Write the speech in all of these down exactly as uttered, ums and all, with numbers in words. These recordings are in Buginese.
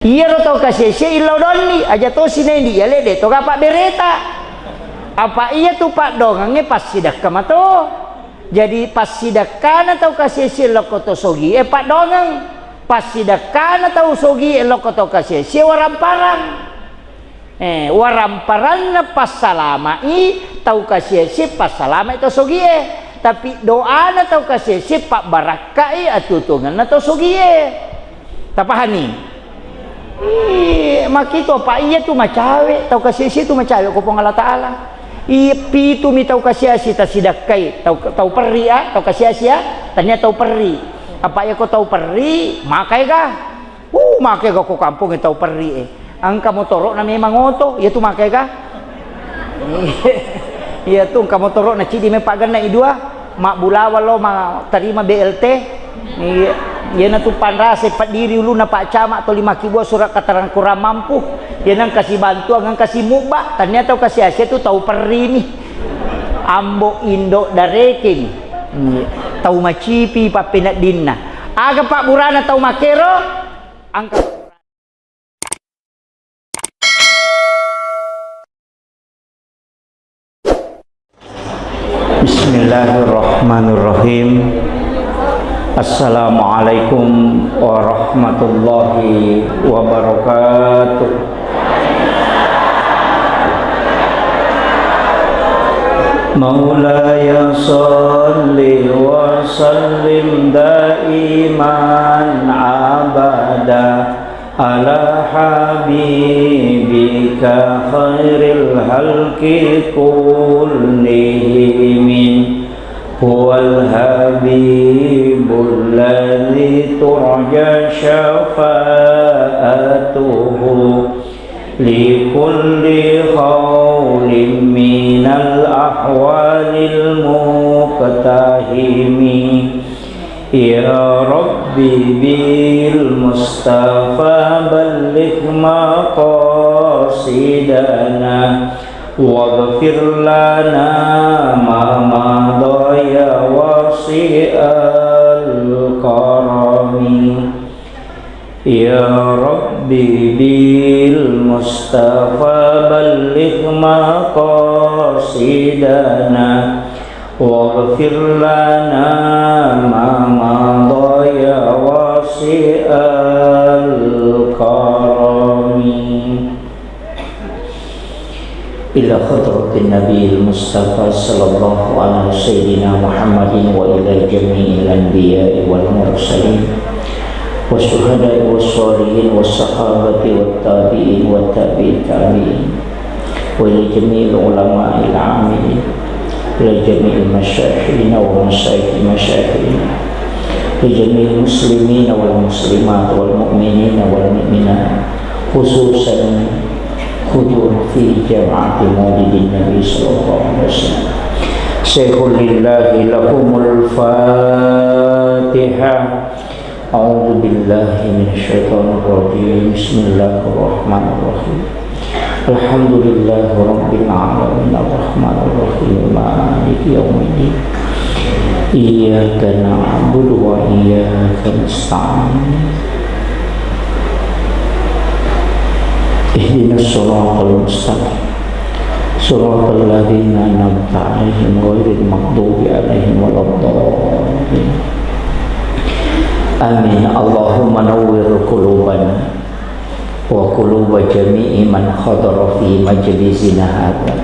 Iyaro tau kasi-asia illau donni, aja tosi nendi, iya ledde toga pabbereta. Apa iya tu paddongengnge passidekka mato. Jadi passidekkana tau kasi-asia lokko to sogie paddongeng, passidekkana tau sogie lokko to kasi-asia waramparang. Eh, waramparanna passalama'i tau kasi-asia, passalama'i tau sogie. Tapi doana tau kasi-asia pabbarakka'i atutungenna tau sogie. Tapahani? Ih, makitu apa iya tu macawe, tau kasi-asia tu macawe ko Puang Allah Ta'ala. Iya, pitu mi tau kasi-asia tasidakkai, tau, tau perri a, tau kasi-asia, tania tau perri. Apa iya ko tau perri, makai ga? Uh, makai ga ko kampong tau perri e. Engka motoro'na memang oto, iya tu makai ga? Iya tu engka motoro'na cidi me paggenna i dua, mabbulawa lo ma tarima B L T. Iya, iyana tu panrase paddiri ulunna Pak Camat toli makkibua surat keterangan kurang mampu. Iyana engka sibantuang, engka simubba, tania tau kasi-asia tu tau perri mi. Ambo indo dareke mi. Iya, tau macipi pappeneddinna. Aga pabburana tau makero? Engka Bismillahirrahmanirrahim. Assalamualaikum warahmatullahi wabarakatuh. مولاي صل وسلم دائما أبدا على حبيبك خير الخلق كلهم. هو الحبيب الذي ترجى شفاعته لكل هول من الأهوال المقتحم. يا رب بالمصطفى بلغ مقاصدنا، واغفر لنا ما مضى يا واسع الكرم. يا رب بالمصطفى بلغ مقاصدنا، واغفر لنا ما مضى يا واسع الكرم. إلى حضرة النبي المصطفى صلى الله على سيدنا محمد وإلى جميع الأنبياء والمرسلين والشهداء والصالحين والصحابة والتابعين والتابع التابعين وإلى جميع العلماء العاملين، إلى جميع مشايخنا ومشايخ مشايخنا، لجميع المسلمين والمسلمات والمؤمنين والمؤمنات، خصوصا حضور في جماعة مولد النبي صلى الله عليه وسلم. سيقول لله لكم الفاتحة. أعوذ بالله من الشيطان الرجيم. بسم الله الرحمن الرحيم. الحمد لله رب العالمين. الرحمن الرحيم. مالك يوم الدين. إياك نعبد وإياك نستعين. اهدنا الصراط المستقيم. صراط الذين أنعمت عليهم غير المغضوب عليهم ولا الضالين. آمين. اللهم نور قلوبنا وقلوب جميع من حضر في مجلسنا هذا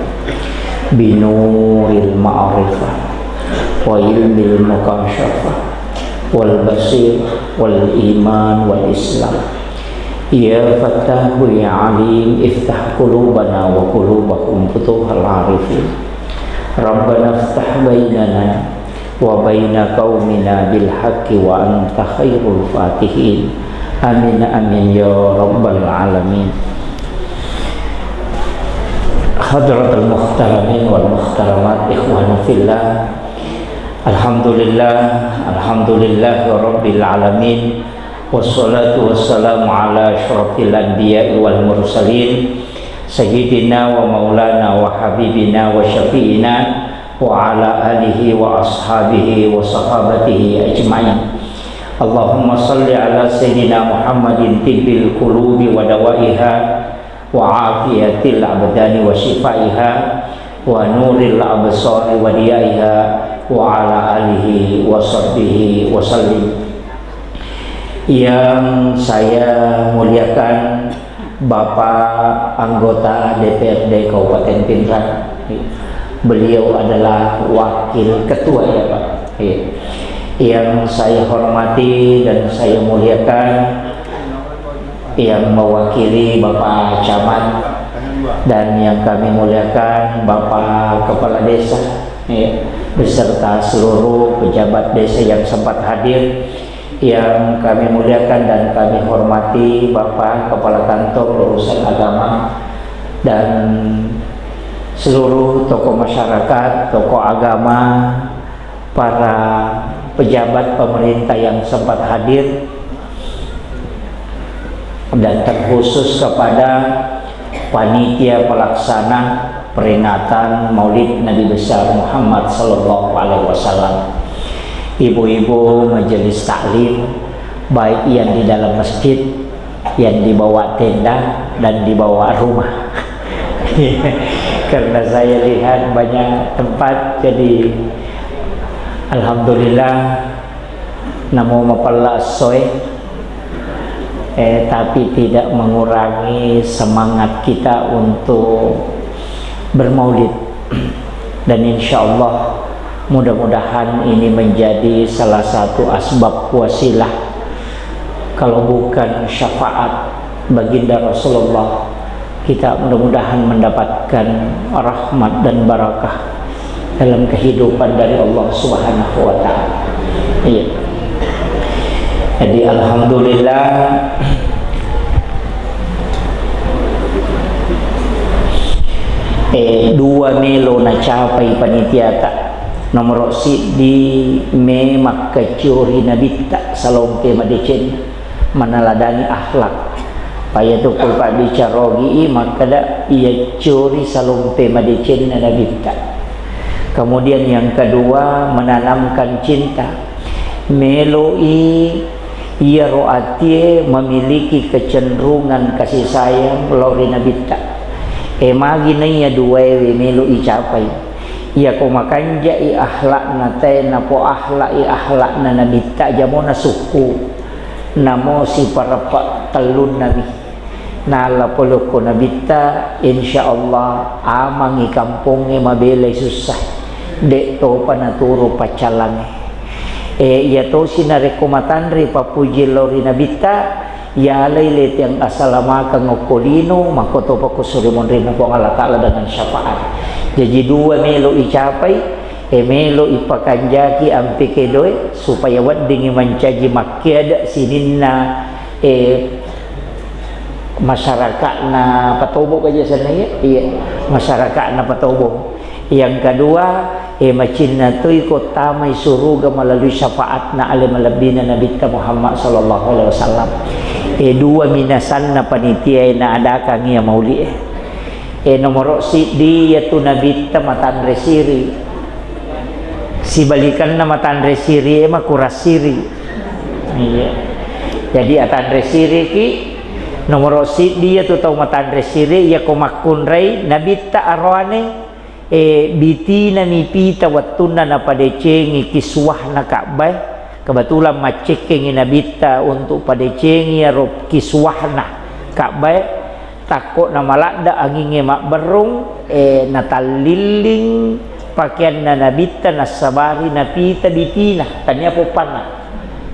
بنور المعرفة وعلم المكاشفة والبصيرة والإيمان والإسلام. يا فتاح يا عليم، افتح قلوبنا وقلوبهم فتوح العارفين. ربنا افتح بيننا وبين قومنا بالحق وأنت خير الفاتحين. آمين، آمين يا رب العالمين. حضرة المحترمين والمحترمات، إخواني في الله، الحمد لله، الحمد لله رب العالمين، والصلاة والسلام على أشرف الأنبياء والمرسلين، سيدنا ومولانا وحبيبنا وشفيعنا وعلى آله وأصحابه وصحابته أجمعين. Allahumma salli ala Sayyidina Muhammadin tibbil qulubi wa dawaiha wa afiyatil abdani wa shifaiha wa nuril absari wa diyaiha wa ala alihi wa sahbihi wa sallim. Yang saya muliakan Bapak anggota D P R D Kabupaten Pinrang. Beliau adalah wakil ketua, ya, Pak. Iya. Yang saya hormati dan saya muliakan, yang mewakili Bapak Camat, dan yang kami muliakan Bapak Kepala Desa, ya, beserta seluruh pejabat desa yang sempat hadir, yang kami muliakan dan kami hormati Bapak Kepala Kantor Urusan Agama dan seluruh tokoh masyarakat, tokoh agama, para pejabat pemerintah yang sempat hadir, dan terkhusus kepada panitia pelaksana peringatan Maulid Nabi Besar Muhammad Sallallahu Alaihi Wasallam, ibu-ibu majelis taklim, baik yang di dalam masjid, yang di bawah tenda, dan di bawah rumah. Karena saya lihat banyak tempat, jadi alhamdulillah, namo mapella essoe, eh, tapi tidak mengurangi semangat kita untuk bermaulid. Dan insya Allah, mudah-mudahan ini menjadi salah satu asbab wasilah, kalau bukan syafaat baginda Rasulullah, kita mudah-mudahan mendapatkan rahmat dan barakah dalam kehidupan dari Allah Subhanahu wa Ta'ala. Iya. Jadi, alhamdulillah, eh, dua melo nacapai panitiata. Nomoro siddi, me makkacciori nabitta salompe madeceng, manaladani akhlak. Paya tu ko pabbicara ogi i makkeda, iya cori salompe madecenna nabitta. Kemudian yang kedua, menanamkan cinta. Meloi iyaro atie memiliki kecenderungan kasih sayang lao ri nabitta. E, magi naiya duaewe melo icapai. Iyako makanjai akhlakna, tae napo akhlaki akhlakna nabitta, jamona sukku, namo sipareppe tellunnami. Nala polokko nabitta, insya Allah amangi kampongnge, mabelai sussa, de topa naturu paccallangnge. E, iya tosi narekko matanre pappuji lao ri nabitta, yalai letiang asalamakeng okko lino, makkotopa ko suri monrinna Puang Allah Ta'ala dengan syafaat. Jaji dua melo icapai, e, melo ipakanjaki ampe kedoe, supaya weddingi mancaji makkeda sininna, e, masyarakatna Patobo, kaja senna, iya? Iya, masyarakatna Patobo. Yang kedua, e, macinna toi ko tamai suruga melalui syafaatna ale malebbina Nabitta Muhammad sallallahu alaihi wasallam. E, dua minasanna panitia e naadakang iya mauli e. E, nomoro siddi, iyatu nabitta matanre siri. Sibalikanna matanre siri e makurang siri. Iya. Jadi atanre siriki, nomoro siddi iyatu tau matanre siri, iyako makkunrai nabitta aroane, e, bitinami pita wettunna napadecengi kisuwahna Ka'bae. Kebetulan maccekkengi nabitta untuk padecengi iyaro kisuwahna Ka'bae. Takko namaladde angingnge mabberrung, e, natallilling pakeanna nabitta, nassabari napita bitina, tania poppanna.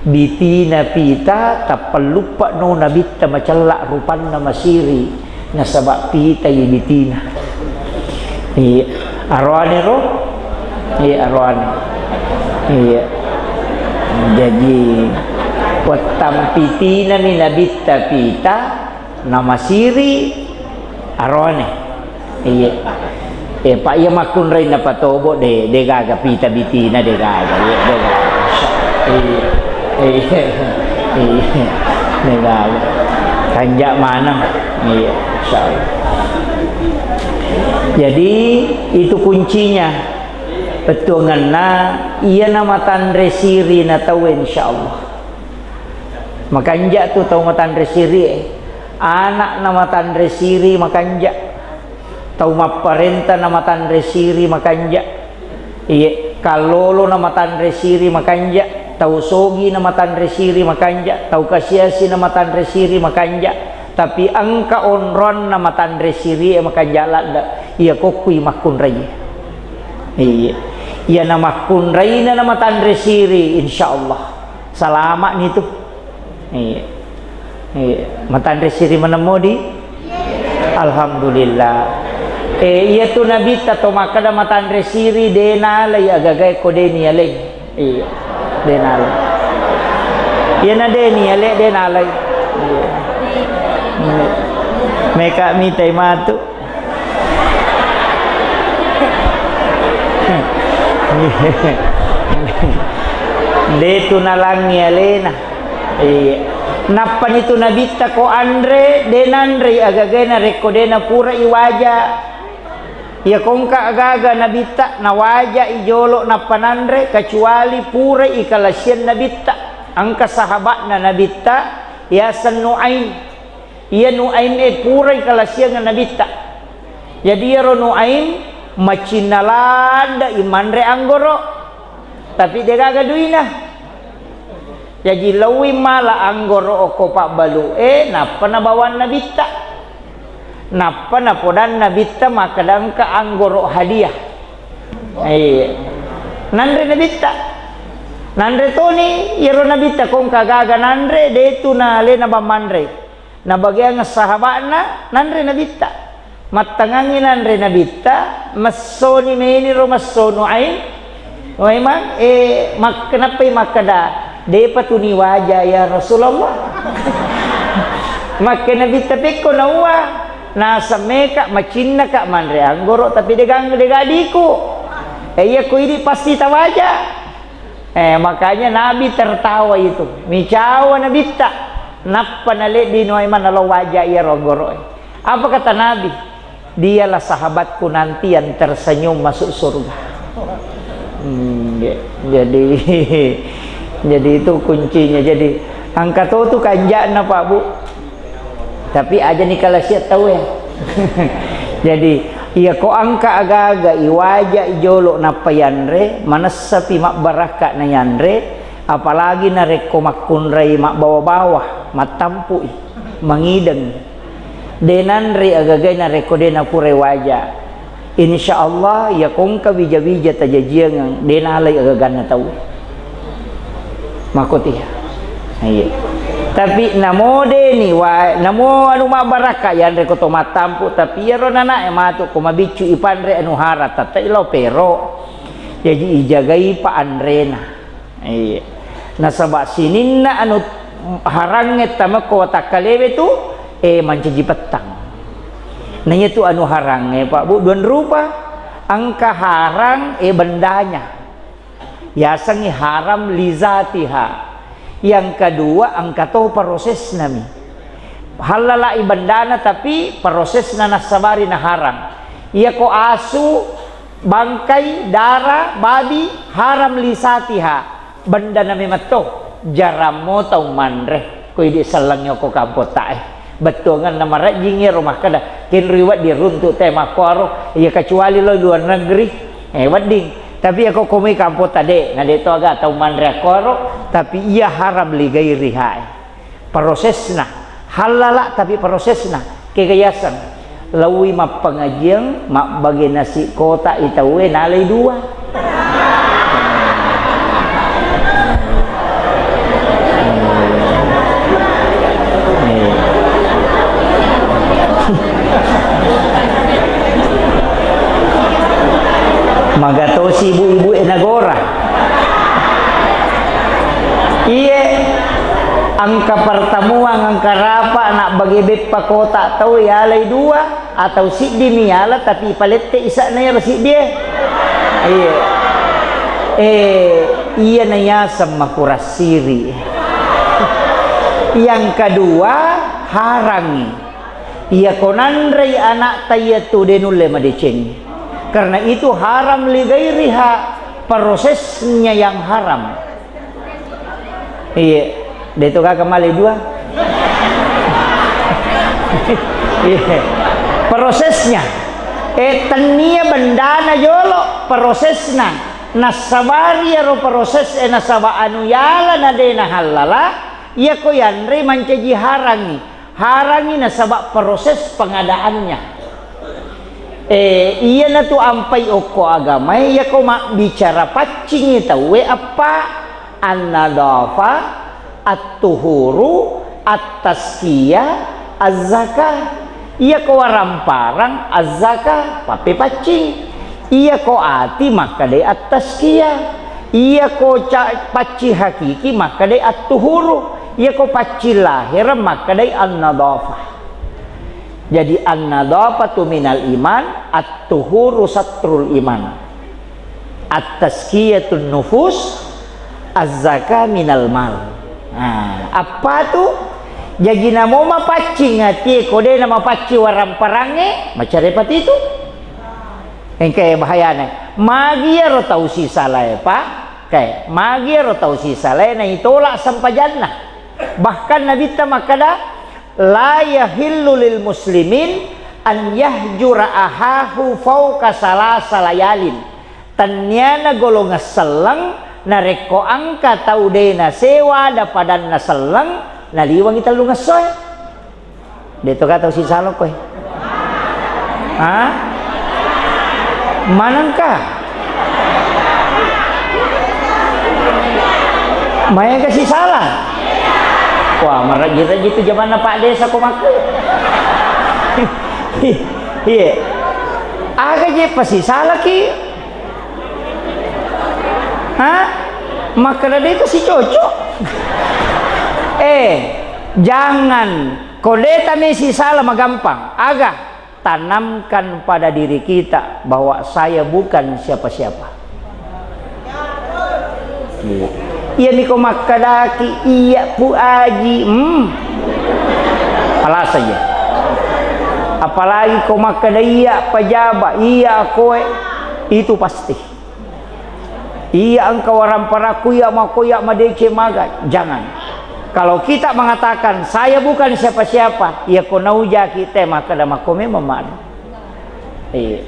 Bitina pita, tappalluppa no nabitta, macella rupanna, masiri, nasaba pitai bitina. Iya, aroane ro? Iya, aroane. Iya. Jaji, wettang pitinami nabitta pita, namasiri aroane. Iya. Eh, Pak, iya makkunrai napatobo, de, de gaga pita bitina, de gaga. Iya, de gaga. Iya. Iya. Iya. De gaga. Kanja maneng. Iya, insyaallah. Jadi, itu kuncinya. Pettuangenna, iya namatanre siri na tau, insyaallah. Makanja tu tau matanre siri e. Anak na matanre siri makanja. Tau mapparenta na matanre siri makanja. Iye, kallolo na matanre siri makanja. Tau sogi na matanre siri makanja. Tau kasiasi na matanre siri makanja. Tapi engka onroanna matanre siri e makanja ladde. Iya kokkui makkunrai. Iye. Iya na makkunraina na matanre siri, insya Allah. Salama ni tu. Iya. Iya. Matanre siri maneng modi? Alhamdulillah. Eh, iya tu Nabitta to makkeda matanre siri de nalai agagae ko de nialeng. Iya. De nalai. Iya na de niale de nalai. Iya. Meka mitai matu. De tu nalangi alena. Iya. Nappani tu Nabitta ko anre, de nanrei agagae narekko de napura iwaja. Iya kongka agaga Nabitta, nawaja i jolo nappa nanre, kecuali pura ikalasiang Nabitta. Engka sahaba'na Nabitta, yaseng Nuaim. Iya Nuaim e pura ikalasiang Nabitta. Jadi iyaro Nuaim macinna ladde i manre anggoro, tapi degaga duina. Jaji laowi mala anggoro okko pabbalu e, nappa nabawang Nabitta. Nappa napodang Nabitta makkeda engka anggoro hadiah. Iya. Nanre Nabitta. Nanre toni iyaro Nabitta kongka gaga nanre, de tu nalena bang manre. Nabageang sahaba'na, nanre Nabitta. Mattangangi nanre Nabitta, messoni meniro messo Nuaim. Memang, eh, mak-, nappai makkeda, depa tuni waja ya Rasulullah. Makke Nabitta pekko naua, naseng meka, macinnaka manre anggoro, tapi degang, degadiku. Eh, iya ko idi pasti tawaja. Eh, makanya Nabi tertawa itu. Micawa Nabitta. Nappa naleddi Nuaiman nalo waja iyaro anggoro'e. Apa kata Nabi? "Dialah sahabatku nanti yang tersenyum masuk surga." Hmm, ja-, jadi, jadi itu kuncinya. Jadi, engka to tu kanja'na, Pak, Bu. Tapi aja ni kala siap tau ya. Jadi, iya ko engka aga-aga iwaja i jolo nappa yanre, manessapi mabbarakka na yanre, apalagi narekko makkunrai mabbawa-bawa, mattampu'i, mangideng. De nanre agagai narekko de napurai waja. Insya Allah, iya kongka wija-wija tajajiangeng, de nalai agaganna tau. Makkoti. Iya. Tapi namo deni wa-, namo anu mabbarakka yanre ko to mattampu, tapi iyaro nanae matu ko mabiccu ipanre anu hara tette ilo pero. Jaji ijagai pa anrena. Iya. Nasaba sininna anu harangnge tamekko watakkalewe tu, eh, mancaji pettang. Na iya tu anu harangnge, Pak Bu, dua rupa. Engka harang, eh, bendanya. Yasengngi haram li zatiha. Yang kedua, engka to prosesna mi. Hallala i bendana, tapi prosesna nassabari na haram. Iya ko asu, bangkai, dara, babi, haram li zatiha. Bendana memang to, jarammo tau manre. Ko idi sellengngi ko kampotta e. Bettuanganna marejjing ero makkeda, kenrui wedding runtu te makkuaro, iya kecuali lo luar negeri, eh, wedding. Tapi iya ko komoi kampotta de, na de to aga tau manre akkoro, tapi iya haram li gairiha e. Prosesna, hallala tapi prosesna, kega yaseng. Laowi mappangajiang, mabbage nasi kota i tauwe, nalai dua. Magatosi ibu-ibu e nagora. Iye, engka pertemuan, engka rapa, nak bage beppa kota tau yalai dua. Atau siddi mi yala tapi palette isa'na iyaro siddie. Iya. Eh, iya na yaseng makurassiri. Yang kedua, harangi. Iya ko nanrei anakta iya tu de nulle madecengi. Karena itu haram li gairiha, prosesnya yang haram. Iya. De' to gaga male dua. Iya. Prosesnya. Eh, tennia bendana jolo prosesna. Nassabari iyaro proses, eh, nasaba anu yala na de' nahallala, iyako yanre mancaji harangi. Harangi nasaba proses pengadaannya. Eh, iyanatu ampai okko agamae, iyako mabbicara paccingi tauwe appa, an-nadhafa, at-tuhuru, at-tazkiyah, az-zakah. Iyako waramparang, az-zakah, pappepaccing. Iyako ati makkedai at-tazkiyah. Iyako ca-, pacci hakiki makkedai at-tuhuru. Iyako pacci lahir makkedai an-nadhafah. Jadi an-nadhafatu minal iman, at-tuhuru satrul iman. At-tazkiyatun nufus, az-zakah minal mal. Nah, appa tu? Jaji namo mapaccing atie ko de' namapaccing waramparangnge, macarepa titu. Engkae bahayana. Magi ero tau sisalae, Pak? Kae, magi ero tau sisalae naitolak sempajanna. Bahkan Nabitta makkada, "La yahillu lil muslimin an yahjura ahahu fauqa salasa layalin." Tenniana golongan selleng narekko engka tau de' nasewa ada padanna selleng, naliwengi tellungessoe. De' to ka tau sisala koe. Ha? Manengka? Maega sisala? Wah, marajin-rajin tu jamanna Pak Desa ko makku. Iya. Aga je pasisalaki? Ha? Makkeda de' to sicocok. Eh, jangan. Ko de' tame sisala magampang. Aga? Tanamkan pada diri kita bahwa saya bukan siapa-siapa. Iya. Iya niko makkedaki, "Iya, Pu Aji." Hmm. Alas saja. Apalagi ko makkeda, "Iya, pejabat, iya, koe." Itu pasti. Iya engka waramparakku, iya mako, iya madeceng maga. Jangan. Kalau kita mengatakan, "Saya bukan siapa-siapa," iya ko naujaki te makkeda, "Mako memang manu." Iya.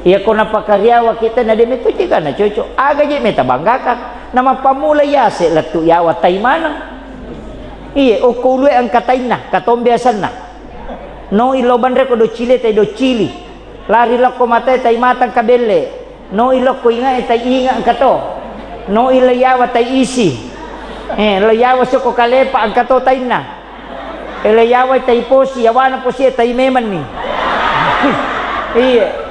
Iya ko napakariawa kita na de' metu jika na cocok. Aga je meta banggakan. Nama pamula yase lettu yawa tai maneng. Iya, okko ulue engka tainna, katombe asenna. No illo banre ko docile tai docili. Lari lokko matae tai matang kabelle. No ilokko ingae tai inga engka to. No ilo yawa tai isi. Eh, lo yawa soko kalepa engka to tainna. Elo yawa tai posi, yawana posi tai memenni. Iya.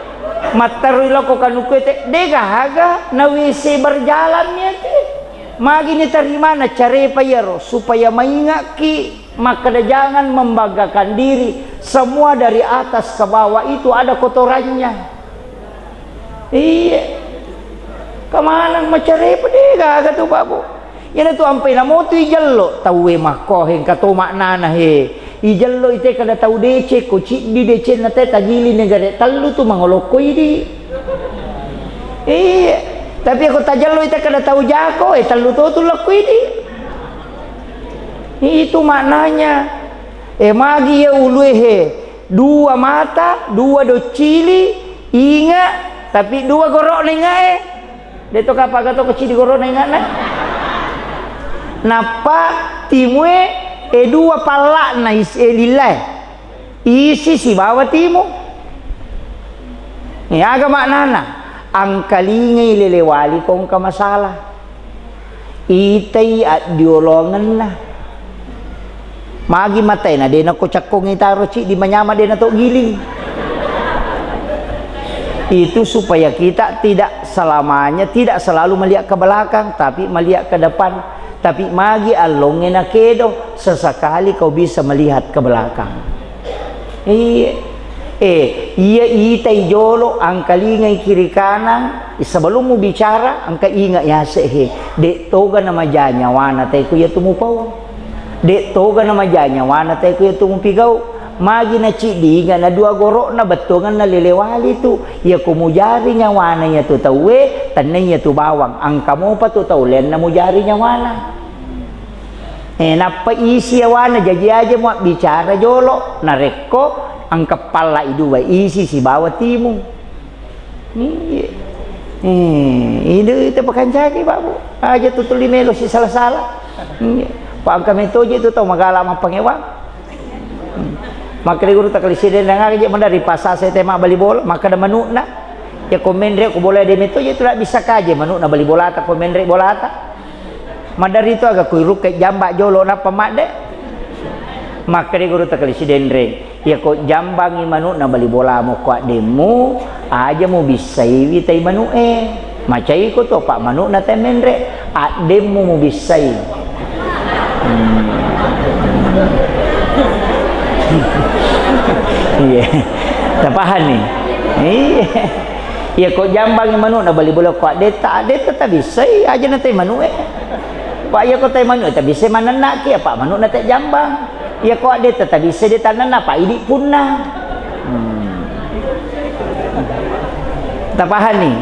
Matterui lokko kanukku te, de' gaga na W C berjalan ni ati. Magi ni tarimana carepa iyaro supaya maingakki. Makkeda, jangan membanggakan diri, semua dari atas ke bawah itu ada kotorannya. Iya. Kemanang macarepa de' gaga tu, Pak, Bu. Iyana tu ampai namo tu ijello tauwe makko he, engka to maknana he. Ijello ite kada tau deceng ko ciddi decenna te tagiling negare tellu tu mangolokko idi. Iya. Tapi ko tajello ite kada tau jako, eh, tellu to tu lokko idi. Itu maknanya. Eh, magi ya ulue he, dua mata, dua doccili, inga, tapi dua goro'na ingae. De' to kapang to kecil di goro'na ingana. Nappa timue, eh, dua palla'na is-, eh, lillae. Isi sibawa timu. Eh, aga maknana? Angkalingai lelewali ko engka masalah. Itai addiolongenna. Magi mataena de' nako cakkongi taro ciddi manyama de' nato giling. Itu supaya kita tidak selamanya, tidak selalu melihat ke belakang, tapi melihat ke depan. Tapi magi allongnge nakedo, sesekali kau bisa melihat ke belakang. Iya. Eh, iya itai jolo, angkalingai kiri kanan, sebelum mu bicara, engka inga yase he. De' toga namaja nyawana tai ku iya tu mupau. De' toga namaja nyawana tai ku iya tu mupigau. Magi na ciddi inga na dua goro'na bettuanganna lelewali tu. Iya ku mujari nyawana iya tu tauwe, tenna iya tu bawang. Angka mopa tu tau lenna mujari nyawana. Eh, nappa isi yawana, jaji aja muabbicara jolo, narekko engka pallai dua, isi sibawa timu. Iya. Eh, ide itu pakancaki, Pak, Bu. Aja tu tuli melo si sala-sala. Iya. Pak, engka metoje tu tau magala mappangewang. Hmm. Makkeda guru takalisi dendang aga je madari pasase tema bali bola, makkeda manukna. Ya ko menre ko bola de metoje tu la bisa kaje manukna bali bolata ko menre bolata. Maderri tu aga kuirukkai jamba jolo nappa madde. Makkeda guru takalisi denreng, iya ko jambangi manukna bali bolamu ko addemmu, aja mubissaiwi tai manu'e. Macaiko to, pa manukna tai menre, addemmu mubissai. Hmm. Iya. Tapahanni? Iya. Iya ko jambangi manukna bali bola ko addetta, addetta tabissai, aja na tai manu'e. Pak, iya ko tai manu'e tabissai manennaki, apa manukna tai jambang. Iya ko addetta tabissai de tanenna, Pak, idi punna. Hmm. Tapahanni?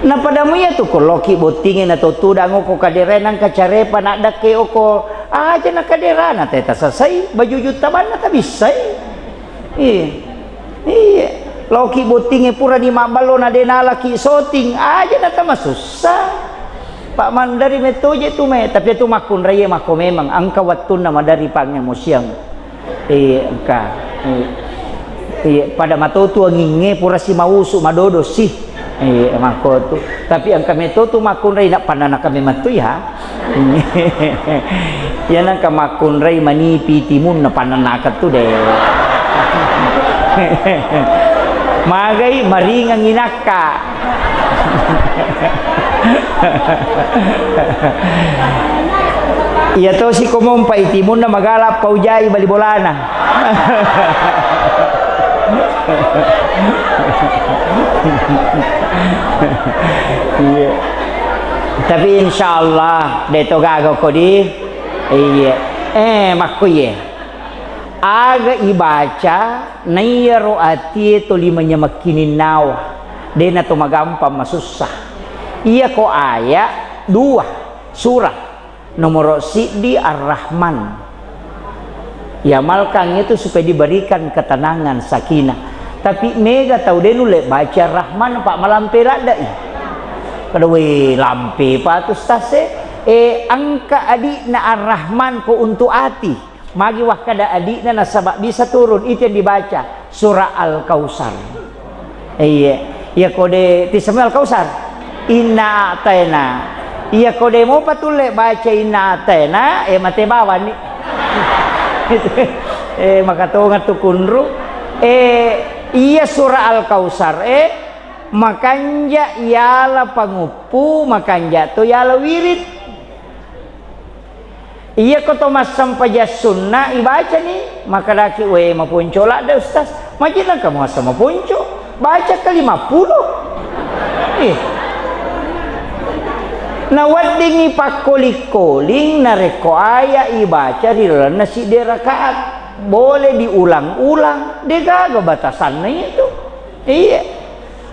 Napadamu iya tu ko loki bottinge na to tudang oko kadere nangka carepa naddakke oko aja na kaderana te tasasai, baju jutta banna tabissai. Iya. Iya. Loki bottinge purani mabballo na de nalaki soting, aja na tamasussa. Pak, mandari metoje tu me, tapi tu makkunrai makko memang engka wattunna madari pangemosiang. Iya, engka. Iya. Iya, pada matotu anginge pura si mausu madodo si. Iya, makko tu. Tapi engka metotu makkunrai na panana kami matu ya. Iya nangka makkunrai manipi timunna panana ketu de. Magai maringang inakka. Iya to si ko mompai timunna magala paujai bali bolana. Iya. Tapi insyaallah de to gaga ko di. Iya. Eh, makko iye. Aga ibaca naiyaro atie toli manyamekkininnawa, de na to magampang masussa. Iya ko aya dua surah, nomoro siddi Ar-Rahman. Iamalkan itu supaya diberikan ketenangan, sakinah. Tapi mega tau de nulle baca Ar-Rahman, Pak, malampe laddai. Kada we lampe pa tu stase, eh, engka adikna Ar-Rahman ko untuk ati. Magi wakkada adi'na nasaba bisa turun, itu yang dibaca, surah Al-Kautsar. Iya, iya kode tisami Al-Kautsar. Inna a'taina. Iya kode mopa tulle baca inna a'taina, eh, mate bawani. Eh, makatonga tu kunru. Eh, iya surah Al-Kautsar, eh, makanja yala panguppu, makanja to yala wirid. Iya ko to massempajang sunna ibacani, makadaki, "We, maponco ladde, Ustaz." Maji nengka muasa maponco, baca ke lima puluh. Ih. Naweddingi pakkoling-koling narekko aya ibaca ri lalenna sidde rakaat. Boleh diulang-ulang, degaga batasanna itu. Iya.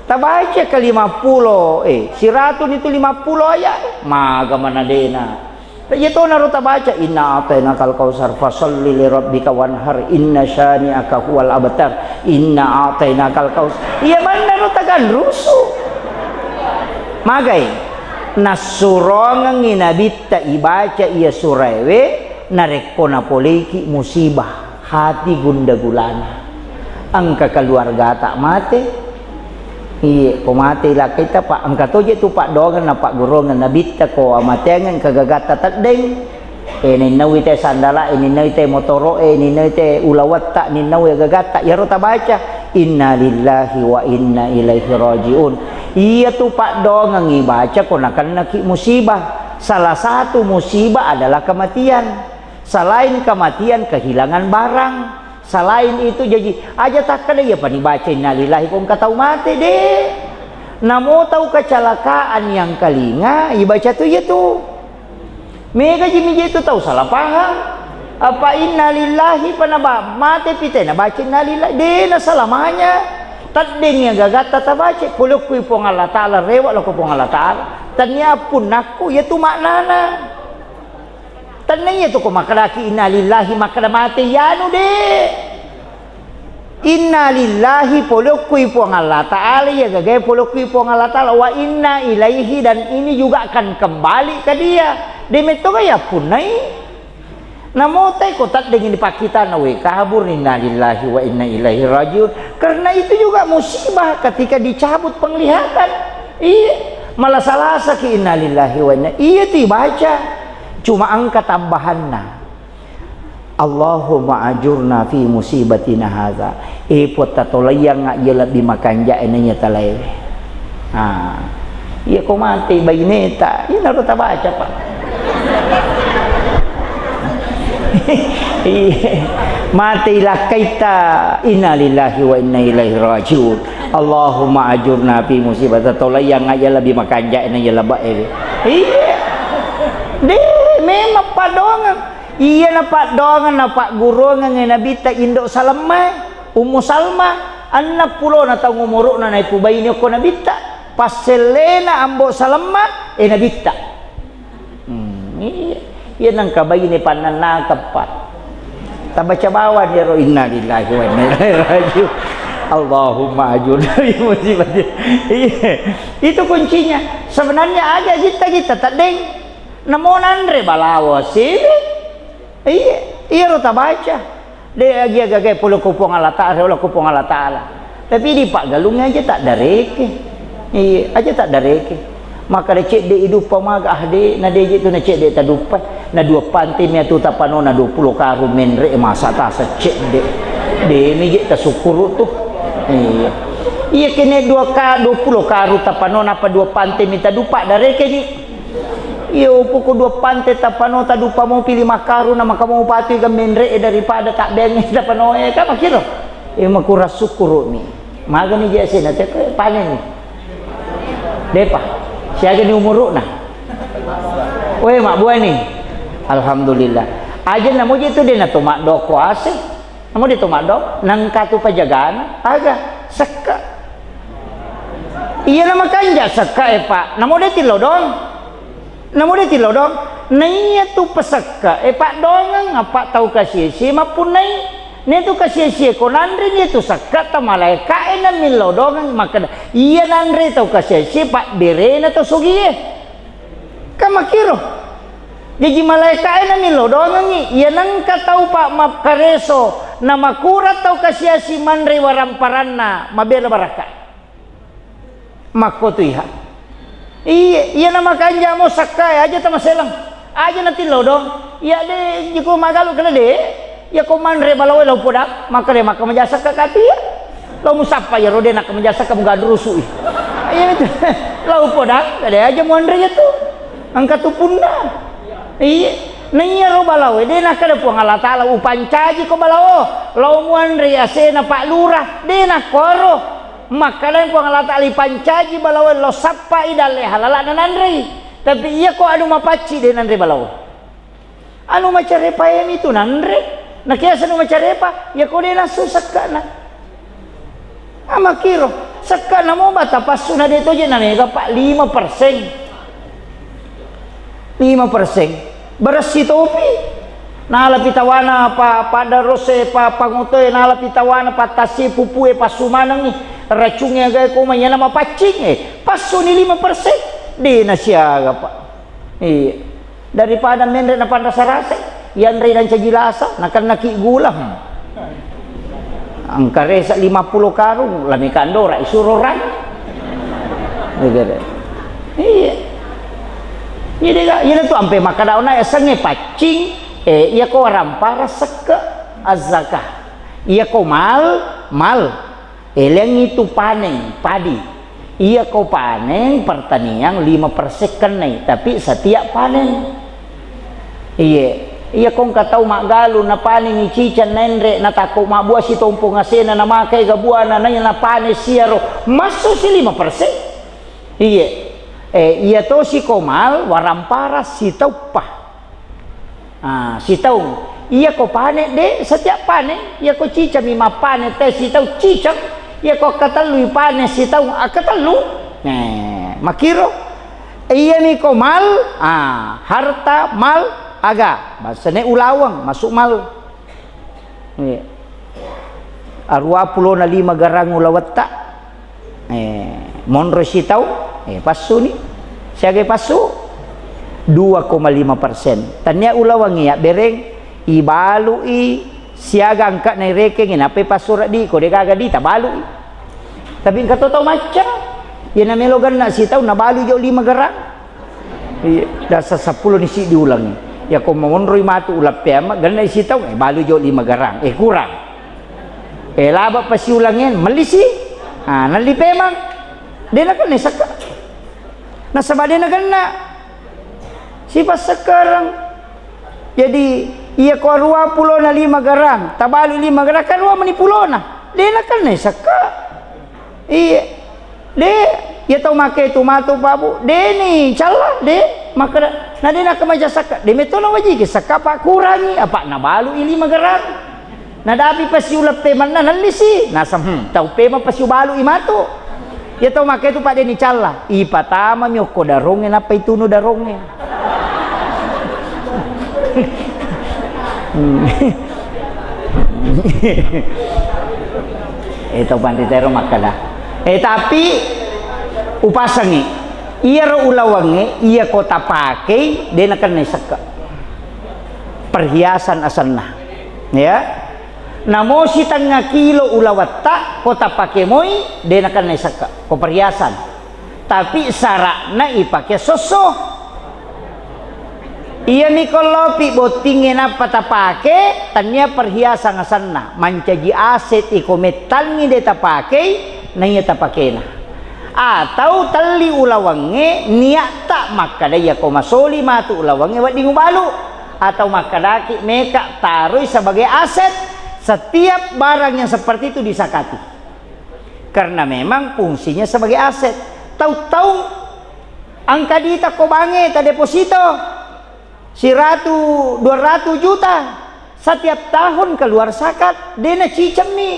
Tabaca ke lima puluh, eh, siratu nitu lima puluh ayat. Maga manadena. Iya tonaro tabaca, "Inna a'tainakal kautsar, fasalli li rabbika wanhar, inna syani'aka huwal abtar, inna a'tainakal kautsar." Iya bannaro taganrusu. Magai, nassurongengngi nabitta ibaca iya suraewe narekko napoleiki musibah, hati gunda gulana. Engka keluargata mate, Iye, ko mate ilakkaita, Pak, engka toje tu paddoangeng na pagguruangeng nabitta ko amateangeng engka gagatta teddeng. E, ninnaui te sandala e, ninnaui te motoro e, ninnaui te ulawetta, ninnaui gagatta. Iyaro tabaca, "Inna lillahi wa inna ilaihi raji'un." Iya tu paddoangeng ibaca ko nakennaki musibah. Salah satu musibah adalah kematian. Selain kematian, kehilangan barang. Selain itu, jaji aja takkeda iya pani baca innalillahi ko engka tau mate, de. Namo tau kecelakaan yang kalinga, ibaca tu iya tu. Mega ji mije tu tau salah paham. Apa innalillahi pa na ba-, mate pi te na baca innalillahi. De na salamanya. Teddeng iya gagatta tabaca, pole okkui Puang Allah Ta'ala, rewa lako Puang Allah Ta'ala. Tania punnakku, iya tu maknana. Tenna iya tu ko makkedaki innalillahi, makkeda mate iyanu de. Innalillahi pole okkui Puang Allah Ta'ala, iya gagae pole okkui Puang Allah Ta'ala. Wa inna ilaihi, dan ini juga akan kembali ke dia. De metto ga yappunnai. Namotai ko teddeng ini pakkitana, we, kabur, innalillahi wa inna ilaihi rajiun. Karena itu juga musibah ketika dicabut penglihatan. Iya, malasa-lasaki innalillahi wa inna. Iya tu ibaca. Cuma engka tambahanna. Allahumma ajurna fi musibatina hadza. E Puang, tatolaiyangnga iya lebbi makanja'e naiya talaewe. Ah. Iya ko mate baineta, inaro tabaca, Pak. Iya. Mate lakkaita, innalillahi wa inna ilaihi rajiun. Allahumma ajurna fi musibah. Tatolaiyangnga iya lebbi makanja'e naiya lebbi ewe. Iya. De, memang paddoangeng. Iya napaddoangeng, napagguruangeng e Nabitta indo Salemma, Ummu Salma, enneng pulona taung umuru'na naipubaini okko Nabitta, passellena Ambo Salemma, e Nabitta. Hmm, iya. Iya nengka baine pannennakeppa. Tabaca bawang iyaro innalillahi wa inna ilaihi rajiun. Allahumma ajurna fi musibati. Iya. Itu kuncinya. Sebenarnya aja gitta-gitta teddeng. Namo nanre balawo siwi. Iya, iyaro tabaca. De agia gagai pole ko Puang Allah Ta'ala, pole ko Puang Allah Ta'ala. Tapi di paggalung aja taddareke. Iya, aja taddareke. Maka de cedde iduppa maga, ah, de, na de je tu na cedde taduppa. Na dua pante mi atu tapanona dua pulo karung menre masa tasa cedde. De mi je tasukkuru tu. Iya. Iya kene dua ka, dua pulo karung tapanona apa dua pante mi taduppa dareke ni. Iyo, poko dua pante tapano, tadupa mopi lima karung, na maka mo patu iga menre e daripada tabbeang e tapano e, ka makiro. E, makura sukkuru'mi. Magani je asena, te ko panen ni. Depa. Siaga ni umuru'na. Oe, mabbua ni. Alhamdulillah. Aja namo je tu de na to maddoko ase. Namo de to maddo, nengka tu pajagana, aga, sekka. Iya na makanja sekka e, Pak. Namo de tillo dong. Namo de tillo dong. Naiya tu pesekka e, Pak, dongeng apa tau kasie-sie mappunnai. Ne tu kasie-sie ko nanre, ne tu sekka ta malaeka e na millo dongeng makkeda, iya nanre tau kasie-sie, Pak, berena tau sogie. Ka makiro. Jaji malaeka'e namillo dongengngi, iya nengka tau pa makkareso, namakura tau kasiasi manre waramparanna, mabela barakka. Makkotu iha. Iye, iya namakanja mo sakkae, aja tamaseleng. Aja natillo dong. Iya de, jiko magalu kena de. Iya ko manre balaoe lao podang, makkeda makkamaja sakka katia. Lao musappa iyaro de nakkamaja sakka mugadrusu'i. Iya itu. Lao podang, kada aja muanre iya tu. Engka tu punna. Iya. Na iyaro balaoe de nakkeda Puang Allah Taala, upancaji ko balao. Lao muanre asena Pak Lurah, de nakkoro. Makkeda Puang Allah Taala ipancaji balaoe lao sappai dalle halala nananrei. Tapi iya ko anu mapacci de nanre balao. Anu macarepa emi tu nanre. Nakiaseng anu macarepa, iya ko de nassu sekkana. Amakkiro, sekkana mo bata passu na de toje na mega pa lima persen. Lima persen. Beressi topi. Nalapi tawana pa, pada rose pa, pangotoe nalapi tawana pa tasi pupue passu manengi. Racungnge agae koma iyana mapaccing e. Passuni lima persen. De nasiaga pa. Iya. Daripada menre napanrasa-rasa, yanre nancaji lasa, nakennaki gula. Hmm. Engka resa lima pulo karung, lami kandora, isuro rang. Iya. Jadi, iya tu ampe makkada ona esengnge paccing, eh, iya ko warampara sekke azzakah. Iya ko mal, mal. Elengi tu paneng padi. Iya ko paneng pertanian lima persen kennai, tapi setiap panen. Iye, iya ko engka tau maggalu napanengi cicang naenre, natakko mabbua sitompo ngasena namakai ga buana nai napane siaro, massu si lima persen. Iye, eh, iya tosi ko mal warampara sitauppa. Ah, sitaung. Iya ko pane, de, setiap pane, iya ko cicami mappane te sitaung cicang, iya ko akkatellui pane sitaung akkatellu. Eh, makiro. Iyami ko mal, ah, harta mal, Aga, bangsana ulaweng, masuk mal. Iya. Aruwa pulona lima garang ulawetta. Eh, monro sitaung, eh, passuni. Siaga passu? Dua koma lima persen. Tania ulaweng iya bereng, ibalui siaga angka nairekeng, napai passu reddi, ko degaga di tabalui. Tapi engka to tau macca, iya namelo ganna sitaung, nabalu jo lima garang. Iya, dasa seppulo ni siddi ulangnge. Iya ko monroi matu uleng pemeng, ganna sitaung, eh, balu jo lima garang, eh, kurang. Eh, laba pasiulangnge, mellisi. Ah, nalli pemeng. De nakenna sekka. Nasaba de nagenna. Sipassekkareng. Jadi, iya ko aruwa pulona lima garang, tabalu lima garang, kan aruwa meni pulona. De nakenna sekka. Iya. De, iya tau make tu matu, Pak, Bu. De ni calla, de. Makkeda, na de nakamaja sakka. De metto nawajiki sakka, Pak, kurangi. Apa nabalu i lima garang. Nadapi pasiuleng pemenna nallisi. Naseng, hmm, tau pemeng pasiubalu i matu. Iya tau make tu, Pak, de ni calla. Ipatama mi okko darongnge, nappa itunu darongnge. Hmm. Eh, tau panrita ero makkeda. Eh, tapi upasengi. Iyaro ulawengnge, iya ko tapakei, de nakenna sekka. Perhiasan asenna. Ya. Namo sitengnga kilo ulawetta, ko tapake moi, de nakenna sekka. Ko perhiasan. Tapi sara'na ipake sosso. Iyami ko lopi bottingnge nappa tapake, tania perhiasan asenna, mancaji aset iko mettangngi de tapakei, naiya tapakena. Atau telli ulawengnge niatta makkeda, iya ko masoli matu ulawengnge wedding ubalu, atau makkedaki meka taroi sebagai aset, setiap barang yang seperti itu disakati. Karena memang fungsinya sebagai aset. Tau-tau engka dita ko bange ta deposito siratu, dua ratu juta. Setiap tahun keluar zakat, de nacicemmi.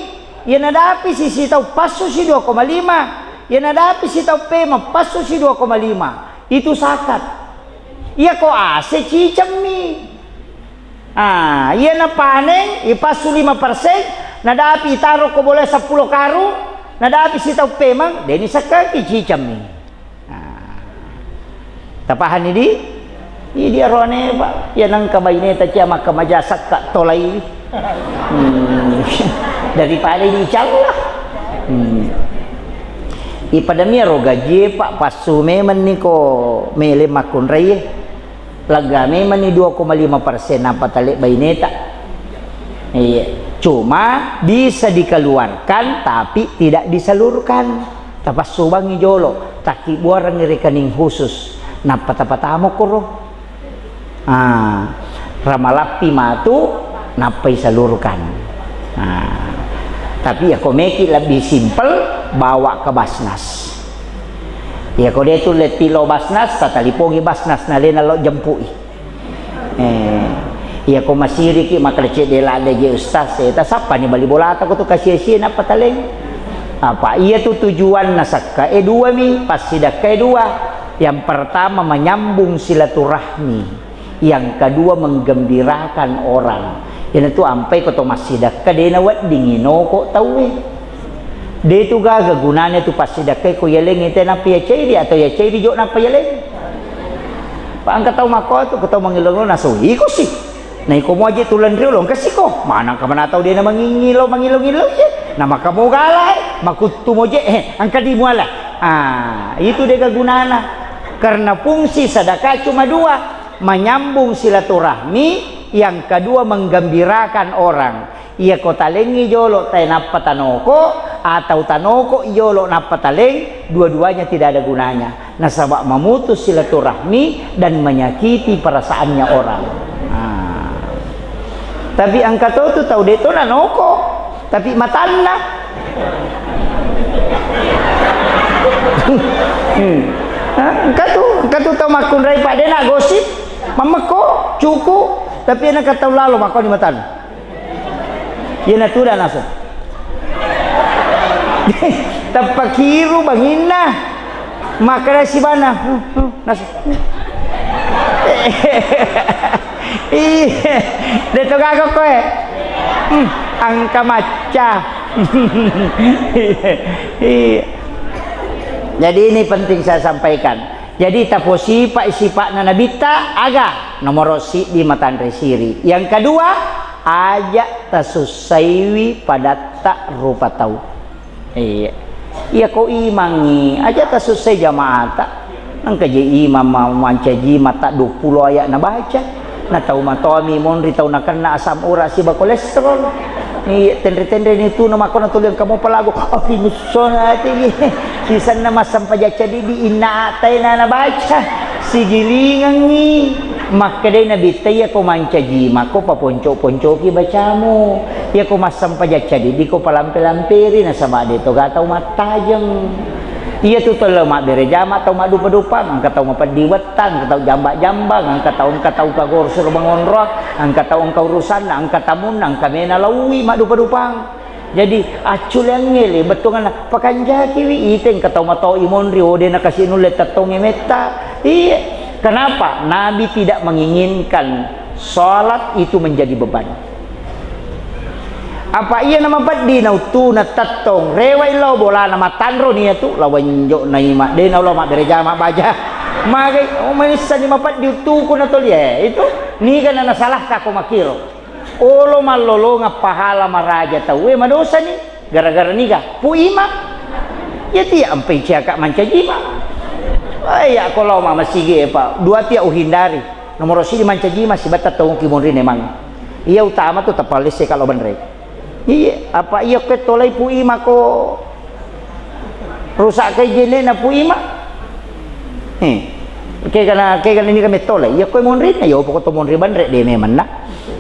Iya nadapi si sitau passu si dua koma lima. Iya nadapi sitau pemeng passu si dua koma lima. Itu zakat. Iya ko ase cicemmi. Ah, iya napaneng, ipassu lima persen, nadapi itaro ko bola seppulo karung, nadapi sitau pemeng, deni sekkaki cicemmi. Ah. Tapahanni di? Idi arone, Pak. Iya nengka baineta cia makkamaja sekka tolai. Hmm. Daripada dicalla. Hmm. Ipadamia ro gajie, Pak, passu memeng niko mele makkunrai. Lega memanni dua koma lima persen nappa tale baineta. Iya. Cuma bisa dikeluarkan tapi tidak disalurkan. Tapassubangi jolo, takkibbuarengngi rekening khusus, nappa tapatama koro. Ah, ramalappi matu, nappa isalurkan. Ah, tapi iya ko meki lebih simpel, bawa ke Basnas. Iya ko de tulle tilo Basnas, tatalipongi Basnas nalena lo jempui. Eh, iya ko masiriki makkeda cedde ladde je Ustaz, eh, tasappani bali bolata ko tu kasia-sia nappa taleng. Apa iya tu tujuanna sekka e dua mi, passidekka e dua. Yang pertama menyambung silaturahmi, yang kedua menggembirakan orang. Iyanatu ampai ko to massidekka de naweddingi noko tauwe. De tu gaga gunana tu passidekkai ko yalengngi te nappa yacairi atau yacairi jo nappa yaleng. Pa engka tau makko tu, ko tau mangilo-ngilo nasu iko si. Na iko moje tulen riolo engka siko. Manang ka mana tau de na mangingilo, mangilo-ngilo ye. Na maka mogala, eh, makuttu moje, eh, engka di muala. Ah, itu de gunana. Karena fungsi sedekah cuma dua, menyambung silaturahmi, yang kedua menggembirakan orang. Iya ko talengngi jolo tae nappa tanoko, atau tanoko jolo nappa taleng, dua-duanya tidak ada gunanya. Nasaba memutus silaturahmi dan menyakiti perasaannya orang. Nah. Tapi engka to tu tau de to nanoko, tapi matanna. Hmm. Hah? Engka tu, engka tu tau makkunrai pa de na gosip, mammekko, cuku, tapi engka tau lalo makkoni matanna. Iyana tuda naseng. Tappakiru banginna. Makkeda sibanna. Hmm, hmm, naseng. Iya, de' to gaga koe. Hmm, engka macca. Iya. Jadi ini penting saya sampaikan. Jadi taposipa' sipa'na Nabitta aga? Nomoro siddi matanre siri. Yang kedua, aja' tasussaiwi padatta rupa tau. Iya. Iya ko imangngi, aja' tasussai jama'ata. Engka je imang ma-, mancaji mata duappulo ayat nabaca. Na tau matoami monri tau nakenna asam urat siba kolesterol. Iya, tenre-tenre ni tu na makkona tuli engka mopa lagu, "Aqimus sholati." Sisenna massempajang cadiddi inna a'taina nabaca. Sigilingengngi. Makkedai Nabitta, iya ko mancaji mako paponco-poncoki bacamu. Iya ko massempajang cadiddi ko palampe-lamperi nasaba de' to ga tau mattajeng. Iya tu tau mabbere jama tau maddupa-dupang, engka tau mapeddi wettang, engka tau jamba-jambang, engka tau, engka tau kagoro suro mangonroang, engka tau engka urusanna, engka tamunna, engka mena laui maddupa-dupang. Jadi acculeangnge le bettuanna pakanjakiwi ite engka tau matoi monri, oh, de' nakasi nulle tettongnge metta. Iya. Kenapa? Nabi tidak menginginkan salat itu menjadi beban. Apa iya namapeddi na uttuna tettong, rewa illau bolana mattanro nia tu, lawenjo naima, de' na ulo mabbere jama baja. Magai, oh, manissani mapeddi uttuku na toli, eh, itu. Niga na nasalahka ko makkiro. Olo mallolongeng pahala maraja tauwe madosani gara-gara niga? Pu ima. Iya tiya ampai ciaka mancaji ima. Iya ko lao ma masigi, Pak. Dua tiya uhindari. Nomoro sidi mancaji ima sibatta tongki monri nemang. Iya utama tu tapalesse kalau benre. Iya, apa iya ko tolai pu ima ko rusak kai jene na pu ima. Eh, kegana, kegana ni kami tolai. Iya ko monri na, yo pokok to monri banre de' memang na.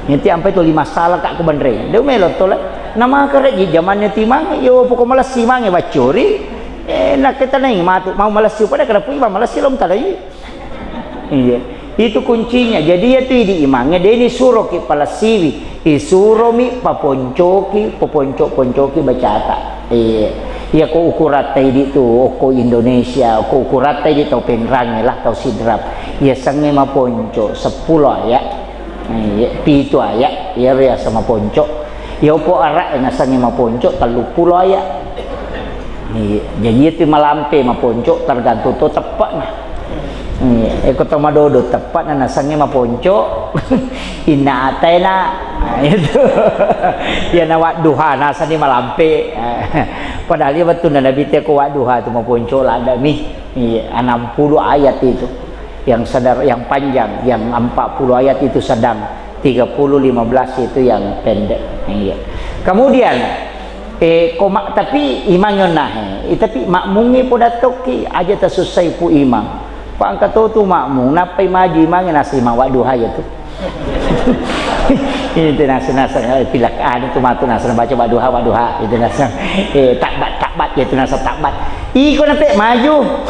Nanti ampai to lima salah ka ko banre. De' melo tolai. Nama kare ji zamannya timang, yo pokok malas timang ya bacori. Eh, nak kita nai matu mau malas pada kada pu ima malas silom tadai. Iya. Itu kuncinya. Jadi iya tu idi imangnge, de' ni suroki palessiwi, isuromi paponcoki, paponco-poncoki bacata. Iya. Iya ko ukuratta idi tu, okko Indonesia, okko ukuratta idi tau Penrangnge lah, tau Sidrap. Iya sengnge maponco seppulo ayat. Iya, pitu ayat, iya riasa maponco. Iya opo ara nasengnge maponco telluppulo ayat. Iya, jadi itu malampe maponco tergantung to teppa'na. Iya, eko to madodo teppa'na nasengnge maponco. Inna ataina. Nah, itu. Ya na wadduha nasengnge malampe. Padahal iya wettunna Nabi te ko wadduha tu maponco ladami. Iya, enam puluh ayat itu. Yang sedar, yang panjang, yang empat puluh ayat itu sedang. Tiga puluh lima belas itu yang pendek. Iya. Kemudian, eh, koma, tapi imang yonna, eh, tapi makmungnge poda tokki, aja tasussai pu imang. Pa engka to tu makmung, nappai maju imangnge nasi imang wadduha ya tu. Ini tu nasa-nasa, eh, pilak anu tu matu nasa baca wadduha, wadduha, itu nasa, eh, takbat, takbat, ya tu nasa takbat. Iko nape maju.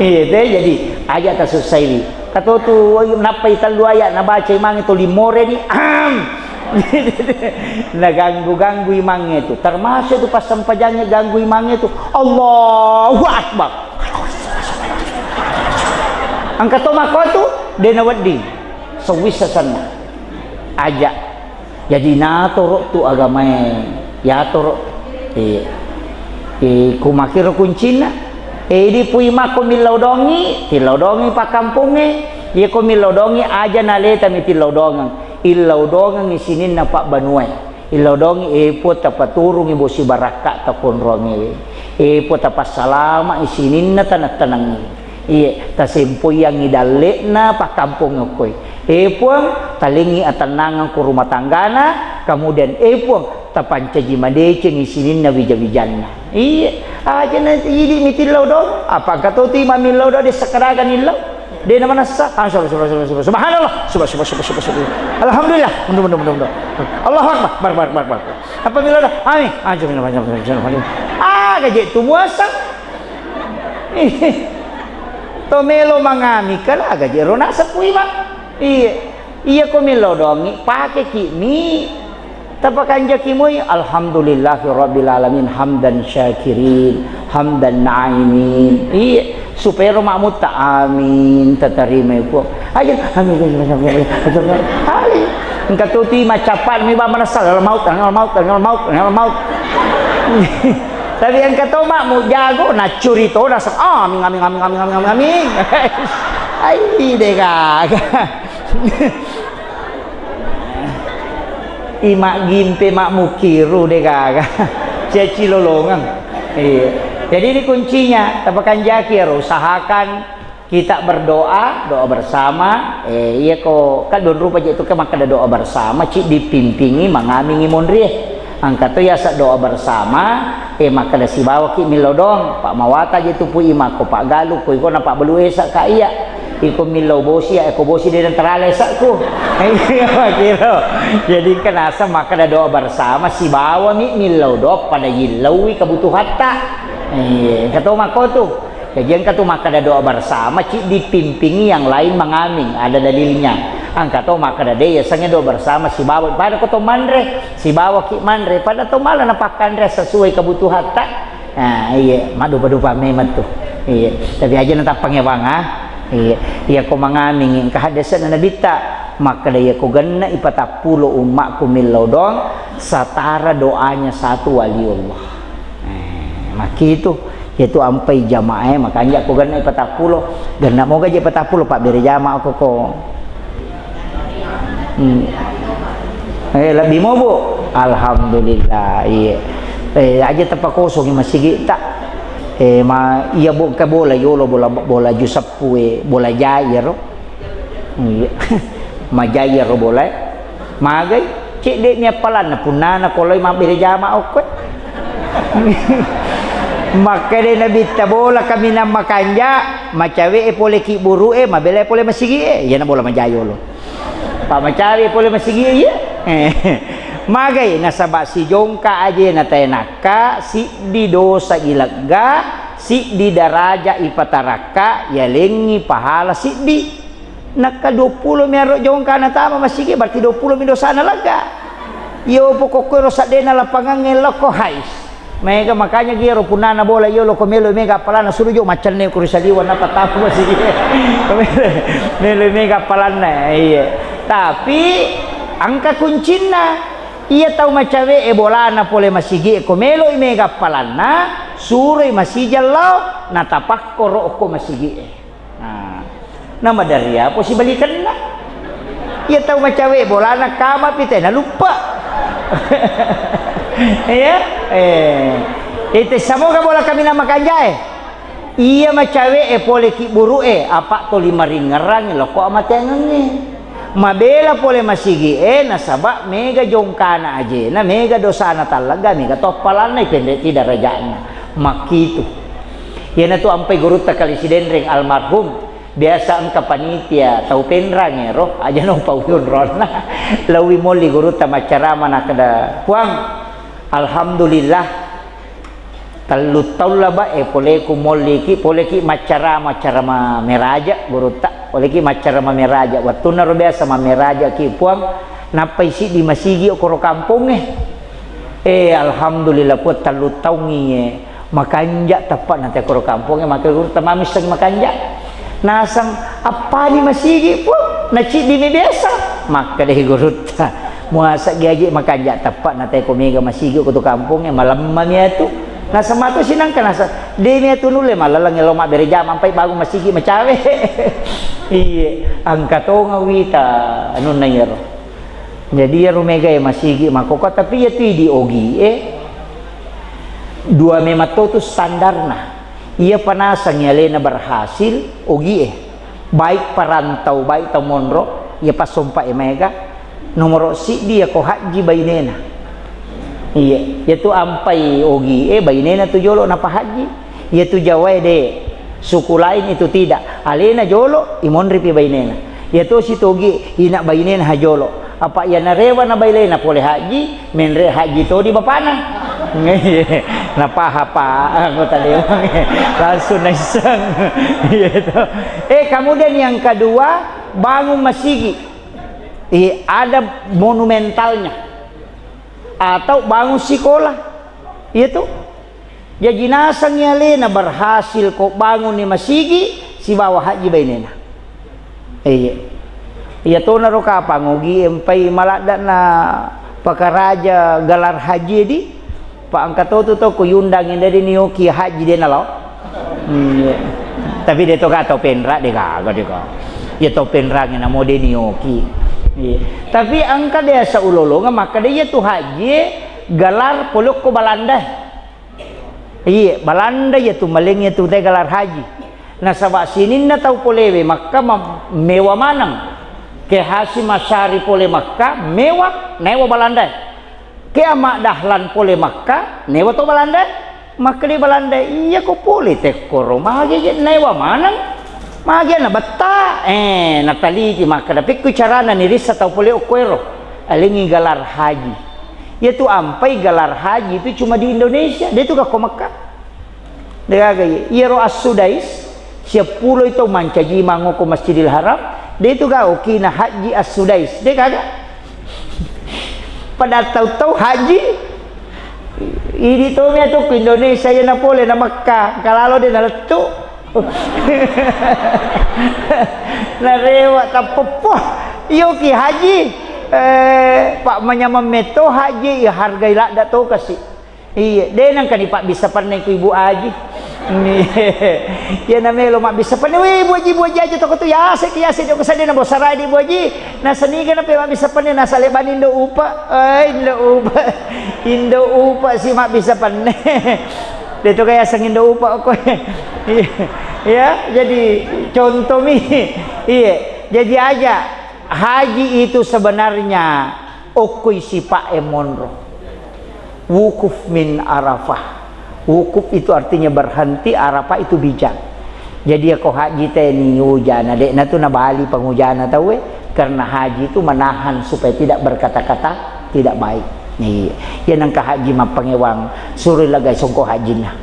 Iya, teh, jadi aja tasussai. Katotu nappai tellu ayat nabaca imangnge to limoreni, am! Naganggu-ganggu imangnge tu. Termasuk tu passempajangnge ganggu imangnge tu. Allahu Akbar. Engka to makko tu, de' nawedding. Sewissa senna. Aja. Jadi natoro tu agamae, yatoro. Eh, eh, kumakiro kuncinna. Eh, idi pui makko millau dongi, tillau dongi pakkampongnge. Iya ko millau dongi aja naleta mi tillau dongeng. Illau dongengi sininna pabbanuae. Illau dongi, eh, Puang tapaturungi bosi barakka takonroangewe. Eh, Puang tapassalama'i sininna taneng-tanengnge. Iye, tasempoiyangngi dalle'na pakkampong okkoe. Eh, Puang, talengngi atennangeng ko rumah tanggana, kemudian, eh, Puang, tapancaji madecengi sininna wija-wijanna. Iye, aja na idi mitillau do, apa engka to tu imang millau do, de' sakkaragani illau. De' na manessa. Ah, subha-, subha-, subha-, subha-, subhanallah. Subha-, subha-, subha-, subha-, subha-, alhamdulillah. Mundur, mundur, mundur, mundur. Allahu Akbar. Bar, bar, bar, bar. Apa millau do? Amin. Ah, jom, jom, jom, jom, jom. Ah, gaje tu muasa. To melo mangami kala gaji ro naseng pui ma. Iya. Iya ko melo dongi pakeki mi. Tapakanjaki moi alhamdulillahi rabbil alamin hamdan syakirin hamdan naimin. Iya. Supaya ro makmutta amin tatarimai Puang. Aja, amin, amin, amin, amin, amin. Hai. Engka tu ti macappa mi ba manessa, "Al maut, al maut, al maut, al maut." Tapi engka to mak mu jago, naccuri to, nasa, "Amin, amin, amin." Ai, de gaga. Imak gimpe, mak mukiru, de gaga. Cia cilolongeng. Iya. Jadi ini kuncinya, tapakanjaki ero, usahakan kita berdoa, doa bersama. Eh, iya ko, kan don rupa je tu ke makkeda doa bersama, ci dipimpingi mangamingi monrie. Engka to yaseng doa bersama, eh, makkeda sibawaki millau dong, Pak mawata je tu pui mako, Pak galu, ko iko na Pak belu esa ka iya. Iko millau bosi, ya, iko bosi de terale sakku. Iya, kira. Jadi kenasa makkeda doa bersama, sibawami millau dong, pada yillaui kebutuhatta. Iya, engka to mako tu. Jaji engka tu makkeda doa bersama, ci dipimpingi yang lain mangaming, ada dalilnya. Engka to makkeda de, yasengnge doa bersama sibawa, pada ko to manre, sibawaki manre, pada to mala napakkanre sesuai kebutuhatta. Nah, iya, madupa-dupa memang tu. Iya, tapi aja natappangi bang, ah. Iya, iya ko mangaming, engka haddese'na nabitta, makkeda iya ko genna ipatappulo ummakku millau dong, satara doanya satu waliullah. Eh, makkitu, iyatu ampai jamaah e, makanja ko genna ipatappulo. Genna moga je patappulo, pabbere jamaah ko, ko. Hmm. Eh, lebbi mo, Bu? Alhamdulillah, iya. Eh, aja tapakosongi masigitta. Eh, ma, iya, Bu, ke bola yolo, bola, bola ju seppu e, bola jai ro. Iya. Majai ro bola e. Magai, cedde mi appalanna punnana koloi mabbere jama okko. Makkeda Nabitta, bola kaminang makanja, macawe e pole ki buru e, mabela e pole masigi e, iyana bola majai olo. Pa macawe e pole masigi e, iya. Magai, nasaba sijongka aje na tae nakka, siddi dosa ilegga, siddi daraja ipatarakka, yalengngi pahala siddi. Nakka duappulo mi aro jongka natama masigi, berarti duappulo mi dosana lega. Iyo pokokko ero saddena lapangangnge lokko hais. Mega makanya giro punnana bola iyo lokko melo mega appalanna suru jo maccenne ko ri saliweng nappa tama masigi. Melo mega appalanna, iya. Tapi engka kuncinna. Iya tau macawe e bolana pole masigi e ko melo i mega appalanna, suroi masijang lao natapakkoro okko masigi e. Nah, na maderri apa sibalikenna? Iya tau macawe bolana kama pite na luppa. Iya? Eh. Ite samoga bola kami nama kanjae. Iya macawe e pole ki buru e, apa to lima ringerang loko amateangengnge. Mabela pole masigi e nasaba mega jongkana ajena, mega dosana tallega, mega to appalanna, ipendeti darajatna. Makkitu. Iyanatu ampai gurutta kali Sidenreng almarhum, biasa engka panitia tau penrang ero, aja no pauyun ronna. Lawi molli gurutta maccarama nakkeda, "Puang, alhamdulillah, tellu taung laba e poleku molliki, poleki maccarama, maccarama meraja gurutta, poleki maccarama meraja." Wettunna ro biasa mammeraja ki, Puang, nappai siddi masigi okoro kampongnge. Eh, alhamdulillah, Puang, tellu taungngi e. Makanja teppa na te koro kampongnge, maka gurutta mamisseng makanja. Naseng, "Appani masigi, Puang? Naciddi mi biasa." Makkedai gurutta, "Muaseng gi aje makanja teppa na te ko mega masigi ko tu kampongnge, malemma mi atu." Naseng matu sinangka naseng, "De mi atu nulle malaleng lo mabbere jama ampai bangun masigi macawe." Iye, engka tonga wita anunna iyaro. Jadi iyaro mega e masigi makkokkoe, tapi iya tu di ogi e, dua memang to tu standarna. Iya pa naseng alena berhasil ogi e. Baik perantau, baik tau monro, iya passompa e mega. Nomoro siddi iya ko hajji bainena. Iya, iya tu ampai ogi e bainena tu jolo napa hajji. Iya tu Jawa e de. Suku lain itu tidak. Alena jolo, imonripi bainena. Iya to sitogi, ina bainena ha jolo. Apa iya narewa na bainena pole haji, menre haji to di bapana. Napaha pa anggota dewan. Langsung naisseng. Iya to. Eh, kemudian yang kedua, bangun masigi. Eh, ada monumentalnya. Atau bangun sekolah. Iya to. Jaji nasengngi alena berhasil ko bangunni masigi sibawa haji bainena. Iya. Iya tonaro kapang ogi empai maladdana pakaraja galar haji di, pa engka to tu to ko yundang inda de nioki haji de nalo. Hmm, iya. Tapi de to ka tau penra de gaga de ka. Iya tau penra nge namo de nioki. Iya. Tapi engka biasa ulolonga makkada iya tu haji galar polokko Balanda. Iye, Balanda iya tu maleng iya tu te galar haji. Nasaba sininna tau polewe Makka ma-, mewa maneng. Ke Hasyim Asy'ari pole Makka, mewa, newa Balanda. Ke Ahmad Dahlan pole Makka, newa to Balanda. Makkeda Balanda, iya ko pole tekkoro, magi je newa maneng. Magi na betta, eh, nataliti makkeda, pekku carana nirissa tau pole okkoero. Alengi galar haji. Iya tu ampai galar haji itu cuma di Indonesia, de tu gakko Mekka. De gaga iya. Iyaro As-Sudais, siappuloi tau mancaji mangoko Masjidil Haram, de tu ga okina Haji As-Sudais, de gaga. Pada tau-tau haji, idi tomi atu ku Indonesia iya na pole na Mekka, kalalo de na lettu. Narewa tappeppo. Iyoki haji, eh, pak manyameng metto haji, iya hargai ladda to kasi. Iya, de nangka ni pabbissa penne ku Ibu Aji. Iya na melo mabbissa penne, weh Ibu Aji, Ibu Aji aja toko tu yasek, yasek joko sadde na bosarai di Ibu Aji. Nasaniga na pe mabbissa penne, nasale bani Indo Upa. Eh, Indo Upa. Indo Upa si mabbissa penne. De to kaya seng Indo Upa ko. Iya, jadi contoh mi. Iya, jadi aja haji itu sebenarnya okkoi sipa e monro. Wukuf min Arafah. Wukuf itu artinya berhenti, Arafah itu bijak. Jadi, ya, ko haji teni ujana, de' natu nabali pangujana tauwe, karena haji itu menahan supaya tidak berkata-kata tidak baik. Iya. Ya, nangka haji mappangewang, suro lagai songko hajinna.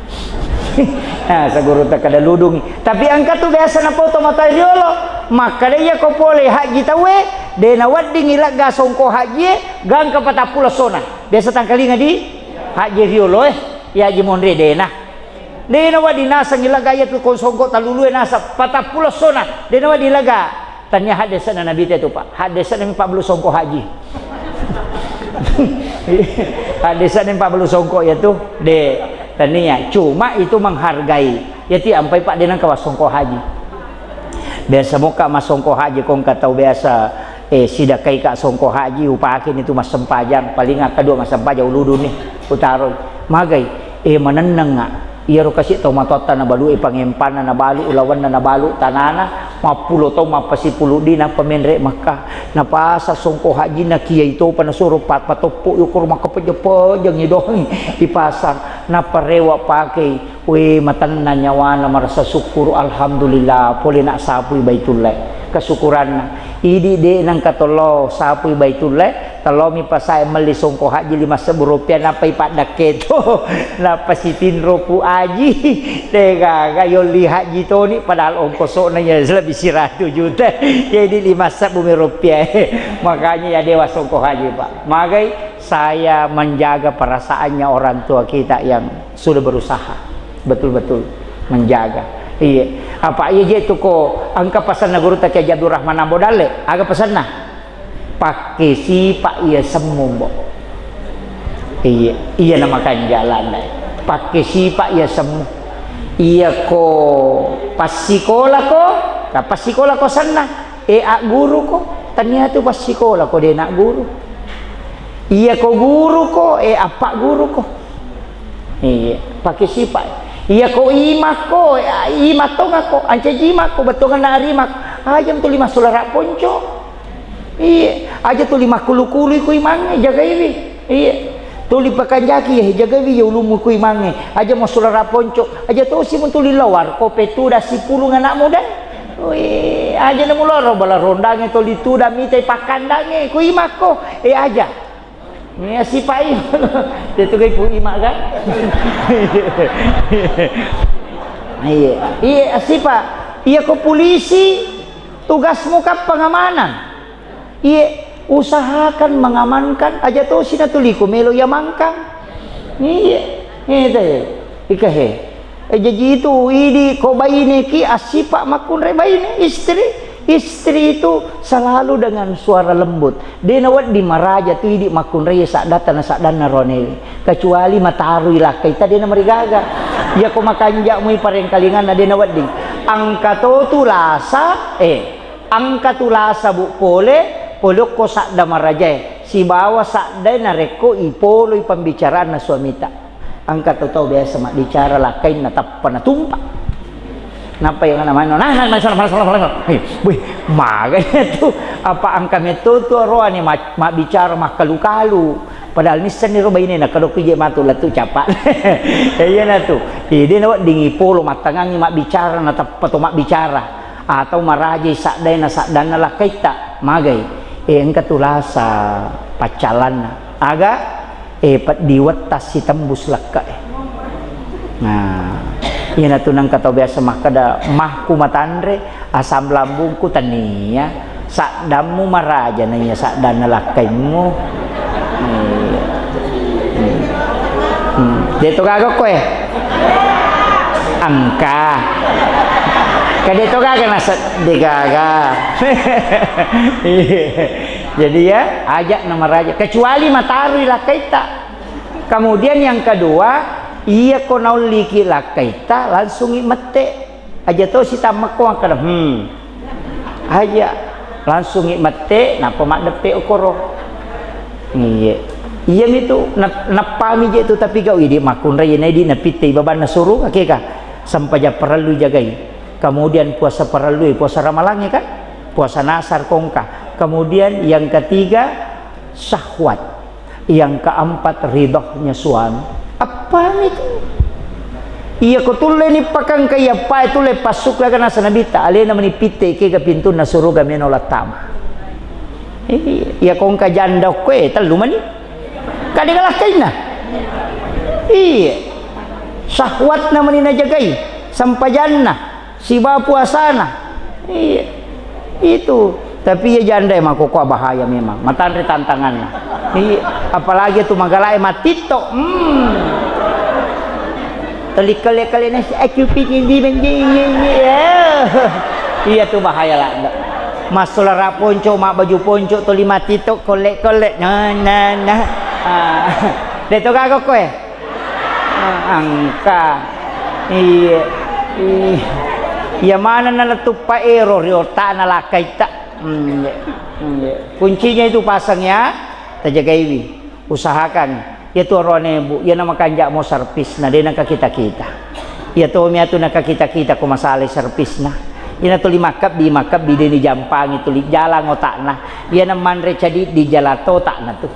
Nah, saguru takkada ludungi. Tapi engka tu biasa napoto matai riolo, makkada iya ko pole haji tauwe, de' naweddingi lagga songko hajie, gangka patappulo sona. Biasa tangkalinga di haji riolo, eh, ya haji monre dena. Dena wadi nasang ilaga iya tu konsongko talulue nasang patappulo sona. Dena wadi ilaga. Tania hadesana Nabi te tu, Pak. Hadesana mi Pak Belu songko haji. Hadesana mi Pak Belu songko ya tu. De, tania. Cuma itu menghargai. Ya ti ampai Pak denang kawa songko haji. Biasa moka masongko haji kong katau biasa Eh, sidakaika songko haji, upakeni tu massempajang, paling akkadua massempajang uluduni, utaroi. Magai, eh, manennengnga. Iyaro kasi tau matoatta nabalu, eh, pangempanna nabalu, ulawenna nabalu, tanana, mappulo tau, mappasipulu di, nappa menre Mekka. Napasa songko hajinna kiai topa nasuro pa-, patoppo yokoro makkapeja-pejangi doangi ipasang. Nappa rewa pakei. We, matenna nyawana marasa sukkuru, alhamdulillah, pole na sapui Baitullae. Kesyukuranna. Idi de nangka tollo sapui Baitullae, tollomi pasae melli songko haji lima sebbu rupiah, nappai paddakke to, nappa sitinro ku aji. Degaga yolli haji toni, padahal ongkosona ya lebih siratu juta. Jadi lima sebbu mi rupiah. Makanya ya dewa songko haji, Pak. Magai saya menjaga perasaannya orang tua kita yang sudah berusaha, betul-betul menjaga. Iya. Apa iya je tu ko engka pesanna guru ta Kiai Abdul Rahman Ambo Dalle? Aga pesanna? Pakke sipa iya semmu, Mbo. Iya, iya na makanjala na. Pakke sipa iya semmu. Iya ko passikola ko, ka passikola ko senna. E, agguru ko, tania tu passikola ko de na guru. Iya ko guru ko, e, appa guru ko. Iya, pakke sipa. Iya ko imak ko, e, imak tonga ko, ancaji imak ko, bettongan na arimak. Aja tuli massulara ponco. Iya, aja tuli makkulu-kului ko imangnge, jagaiwi. Iya. Tuli pakanjaki, ya, jagaiwi ya ulummu ko imangnge. Aja massulara ponco, aja tosi mu tuli lowar ko petuda sipulung anakmu dan. Wih, aja na muloro bala rondangnge toli tuda mitai pakkandangnge, ku imakko, eh, aja. Nia sipai. Tetu gai pu imak kan? Iya, iya sipa. Iya ko polisi, tugasmu kan pengamanan. Iya, usahakan mengamankan, aja tosi na tuli ko melo iya mangkang. Iya, iya, ika he. Eh, jaji itu idi ko baineki assipa makkunrai baine, istri. Istri itu selalu dengan suara lembut. De' nawedding maraja tu idi' makkunrai saddatta na saddanna ronewe. Kecuali matarui lakkaita de' namarigaga. Iyako makanja' mui parengkalinganna de' nawedding. Engka to tu lasa, eh, engka tu lasa bu pole, pole okko sadda marajae. Sibawa saddae narekko ipoloi pembicaraanna suamita. Engka to tau biasa mabbicara lakkainna tappa natumpa. Nappa yang mana mana, nah, nah, masalah, masalah, masalah. Hei, wih, maganya tu. Apa engka metto tu roane ma-, mabbicara makkalu-kalu. Padahal nissenni ro bainena, kadokku je matu lettu capa'. Iya na tu. Eh, de' nawedding ipolo mattangangi mabbicara, natappa to mabbicara. Atau marajai saddae na saddanna lakkaitta. Magai. Eh, engka tu lasa paccalanna. Aga? Eh, peddi wetta sitembus lekke'e. Nah, iyanatu nengka tau biasa makkeda, "Mahku matanre, asam lambungku tennia, saddammu maraja naiya saddanna lakkaimmu." Iya. Hmm. Hmm. De' to gaga koe? Engka. Ka de' to gaga nasa-, de' gaga. Iya. Jadi ya, aja' na maraja. Kecuali matarui lakkaitta. Kemudian yang kedua, iyako naulliki lakkaitta, langsungi mette. Aja' to sitammekko makkeda, "Hmm." Aja'. Langsungi mette, nappa maddeppe okoro. Iya. Iya mitu, nap-, nappami je tu, tapi gau idi' makkunrai, na idi' napittei babanna suruga kega. Sempajang parellu jagai. Kemudian puasa parellu, puasa ramalangnge kan? Puasa nasar kongka. Kemudian yang ketiga, syahwat. Yang keempat, ridhonya suami. Appami tu? Iya ko tulle ni pakangka iya pae tulle passukka aga nasa nabitta, alena mani pitte kega pintunna suruga meno lattama. Iya, iya kongka janda okkoe, tellu mani. Kade galakkainna. Iya. Syahwatna mani najagai, sempajanna. Siba puasana. Iya. Itu. Tapi iya janda e makkokkoe bahaya memang. Matanre tantanganna. Iya. Apalagi tu magalae mattitto. Hmm. Telikkale-kale nasi, "Aku pingin di menjeng, iya, iya." Iya tu bahaya ladde. Massolara ponco, mabbaju ponco, toli mattitto, kolle-kolle. Nah, nah, nah. Ah. De' to gaga koe. Ah, engka. Iya. Iya. Iya manenna letuppa ero ri otakna lakkaitta. Hmm, iya. Hmm, iya. Kuncinya itu pasang ya, tajagaiwi. Usahakan. Iya tu oroane bu, iya na makanja' mo servisna, de' na kakita-kita. Iya to mi atu na kakita-kita ko masalah servisna. Iya na tuli makkabbi, makkabbi de' ni jampangi tuli jalang otakna. Iya na manre cadi di jalato otakna tu.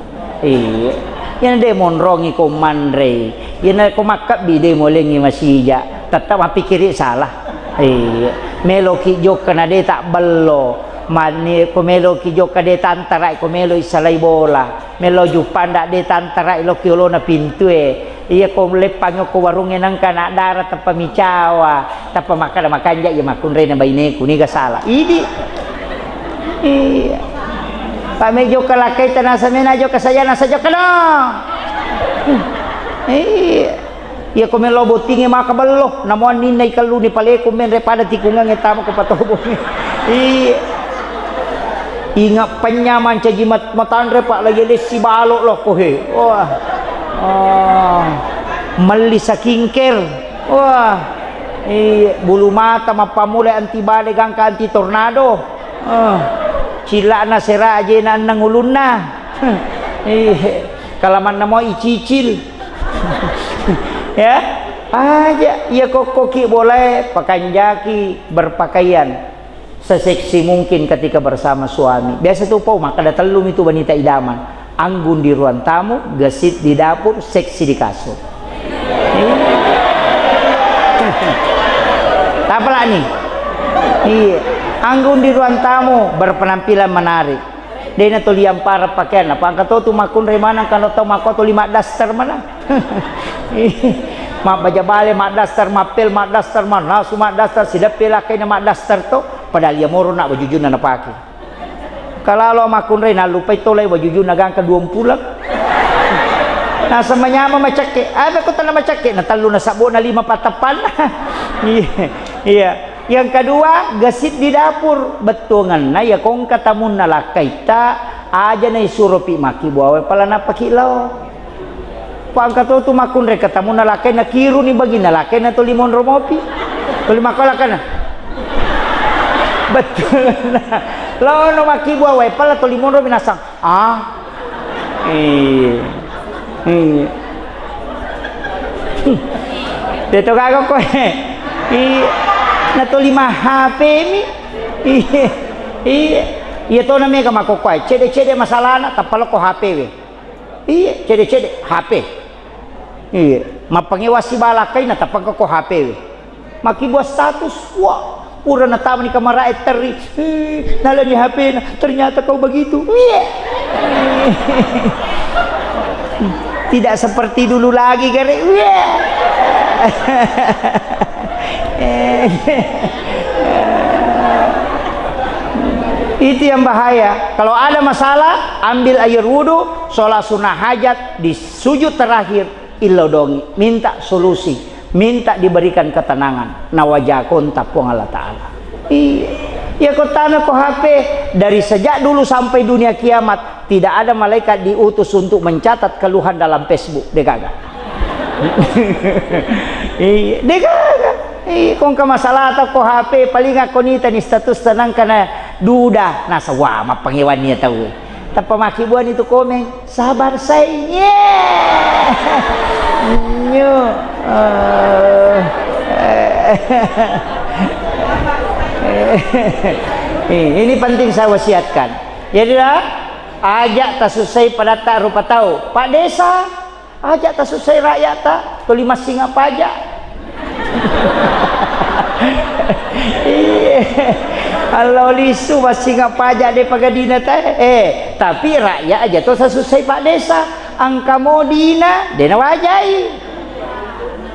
Iya. Iyana de' monrongi ko manrei. Iyana ko makkabbi de' molengi masija. Tette' mappikiri salah. Iya. Meloki jokka na de' tabbello. Mani ko meloki jokka de' tantarai ko melo isalai bola. Melo juppanda de' tantarai lokki olona pintue. Iya ko leppang ko warungnge nengka na dara teppa micawa. Tappa makkada makanja' iya makkunraina baineku, niga sala? Idi'. Iya. Pame jokka lakkaita nasa mena jokka sayana sa jokka no. Iya. Iya ko melo bottingnge maka bello, namo anninna ikelluni paleko menre pada tikungangnge tama ko patobo. Iya. Inga' penya mancaji mat-, matanre pa lagi lessi balo' lokko he. Wah. Oh. Melli skincare. Wah, iya, bulu mata mappamula anti badai gangka anti tornado. Eh, cilla'na sera ajena enneng ulunna. Iya, kalamanna mo icicil. Ya, aja iya kokkoki bolae pakanjaki berpakaian seseksi mungkin ketika bersama suami. Biasa tu pau makkada tellu mitu wanita idaman. Anggun di ruang tamu, gesit di dapur, seksi di kasur. Iya. Tapalak ni. Iya. Anggun di ruang tamu, berpenampilan menarik. Dena tuli ampara pakean, apa angka to tu makkunrai manang kalau tau makko tuli maddaster mana. Mabbaja bale maddaster, mappel maddaster, manasu maddaster, sideppe lakkaina maddaster to. Padahal iya moro na wajujunna napake. Kalalo makkunrai nallupai tolai wajujunna gangka duampuleng. Nasa manyama macakke, apa ko tanna macakke, na tellu na sabbo na lima pattappanna. Iya, iya. Yang kedua, gesit di dapur. Bettuangenna, iya kongka tamunna lakkaitta, aja naisuropi makkibua wae pala nappaki lao. Pangka to tu makkunrai ke tamunna lakkainna, kiruni baginna lakkainna tuli monro mopi. Tuli makko lakkainna. Betul. Lono makkibua wae pala tuli monro minasang. Ah. Iya. Iya. Deto gaga koe. Iya. Na tuli ma H P mi. Iya. Iya. Iya to na mega makkokkoe. Cede-cede masalahna tappa lokko H P we. Iya, cede-cede H P. Iya, mappangewa sibalakkaina tappa ko H P we. Makkibua status, wah, pura natamani kamarae terri. Eh, nalani H P-na, ternyata kau begitu. Iya. Tidak seperti dulu lagi, gare. Iya. Itu yang bahaya. Kalau ada masalah, ambil air wudhu, sholat sunnah hajat, di sujud terakhir, illodongi, minta solusi, minta diberikan ketenangan. Nawajakonta Puang Allah Ta'ala. Iya. Ya, kotana ko H P, dari sejak dulu sampai dunia kiamat, tidak ada malaikat diutus untuk mencatat keluhan dalam Facebook. Degaga. Iya, degaga. Iya, kongka masalah ko H P, paling akko nitani status tenang karena duda. Nasa, wah, mappangewanni ya tau. Tappa makkibuani tu komen, sabar saya. Iya. Nyo. Eh. Ini penting saya wasiatkan. Jadilah, ajak tasussai padatta rupa tau. Pak Desa, ajak tasussai rakyat ta, tuli massinga pajak. Iya. Allo lisu massinga pajak de pagadina ta. Eh, tapi rakyat aja to tasussai Pak Desa. Angka modina, de nawajai.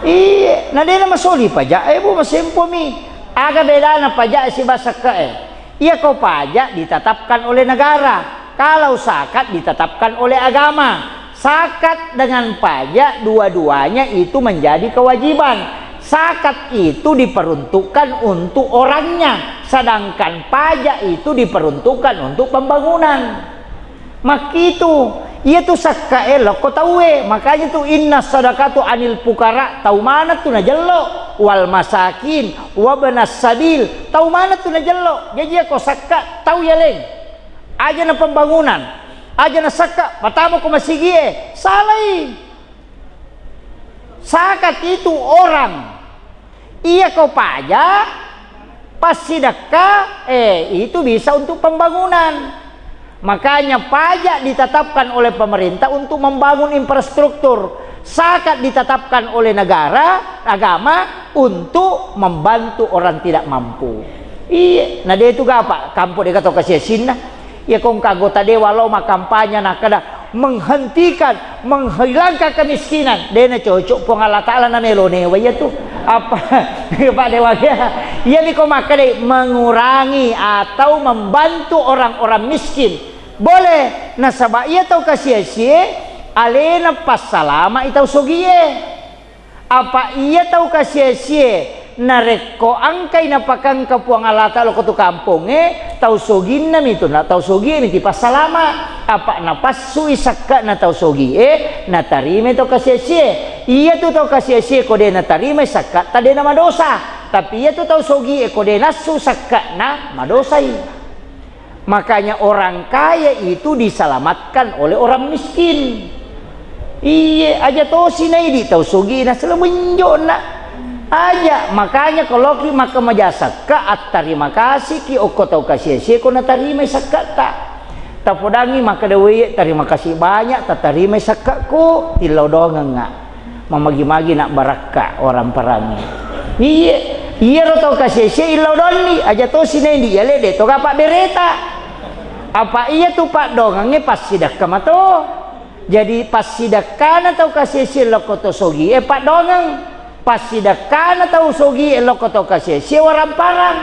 Iya, na de namasoli pajak, eh, bu, masempo mi. Aga bedana pajak sibawa sakka, eh? Iyako pajak ditetapkan oleh negara, kalau zakat ditetapkan oleh agama. Zakat dengan pajak dua-duanya itu menjadi kewajiban. Zakat itu diperuntukkan untuk orangnya, sedangkan pajak itu diperuntukkan untuk pembangunan. Makkitu, iyatu sakkae lokko tauwe. Makanya tu, inna sadaqatu anil fuqara, tau maneng tu najello, wal masakin, wabnas sabil, tau maneng tu najello. Jaji iyako sakka tau yaleng. Aja na pembangunan, aja na sakka, patama ko masigie, salai. Zakat itu orang. Iyako pajak, passidekka, eh, itu bisa untuk pembangunan. Makanya pajak ditetapkan oleh pemerintah untuk membangun infrastruktur. Zakat ditetapkan oleh negara, agama, untuk membantu orang tidak mampu. Iya, na de tu gapa, kampo de gato kasiasinna. Iya, ko engka anggota dewan lao makkampanye nakkeda, "Menghentikan, menghilangkan kemiskinan." De na cocok, Puang Allah Ta'ala na melo newa iya tu. Apa? Pak Dewan, iya. Iya mi ko makkeda, mengurangi atau membantu orang-orang miskin. Boleh. Nasaba iya tau kasiasie alena passalama i tau sogie. Apa iya tau kasiasie, narekko engkai napakangka Puang Allah Ta'ala ko tu kampongnge, tau soginna mi tu, na tau sogie mi tipassalama. Apa napassui sakka'na tau sogie, natarimai tau kasiasie. Iya tu tau kasiasie ko de natarimai sakka'ta, de namadosa. Tapi iya tu tau sogie ko de nassu sakka'na, madosai. Makanya orang kaya itu diselamatkan oleh orang miskin. Iye, aja tosi naidi tau sogi nasala menjona. Aja, makanya ko loki makkamaja sakka, attarima kasiki okko tau kasiasie ko natarimai sakkata. Tapodangi makkeda, "Weye, tarima kasih banyak, tatarimai sakkaku, tillau doangengnga." Mamagi-magi nak barakka orang parangi. Iye, iyaro tau kasiasie illau donni, aja tosi naidi yale de toga pabbereta. Apa iya tu paddoangengnge passidekka mato. Jadi passidekkana tau kasiasie lokko to sogie paddoangeng. Passidekkana tau sogie lokko tau kasiasie waramparang.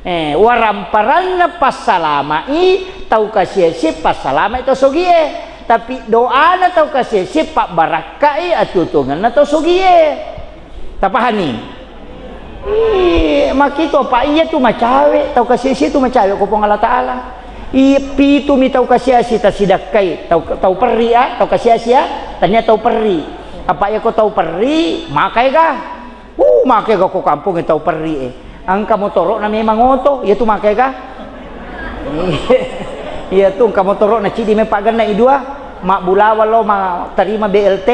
Eh, waramparanna passalama'i tau kasiasie, passalama'i tau sogie. Tapi doana tau kasiasie pabbarakka'i atuo-tuongenna tau sogie. Tapahani? Ih, makkitu apa iya tu macawe, tau kasiasi tu macawe ko Puang Allah Taala. Iya, pitu mi tau kasiasi tasidakkai, tau, tau perri, ah, tau kasiasi, ah, tania tau perri. Apa iya ko tau perri, maka ega. Uh, maka ega ko kampung tau perri, eh. Engka motoro'na memang oto, iya tu maka ega. Iya tu engka motoro'na cidi me paggenna i dua, mabbulawa lo ma tarima B L T.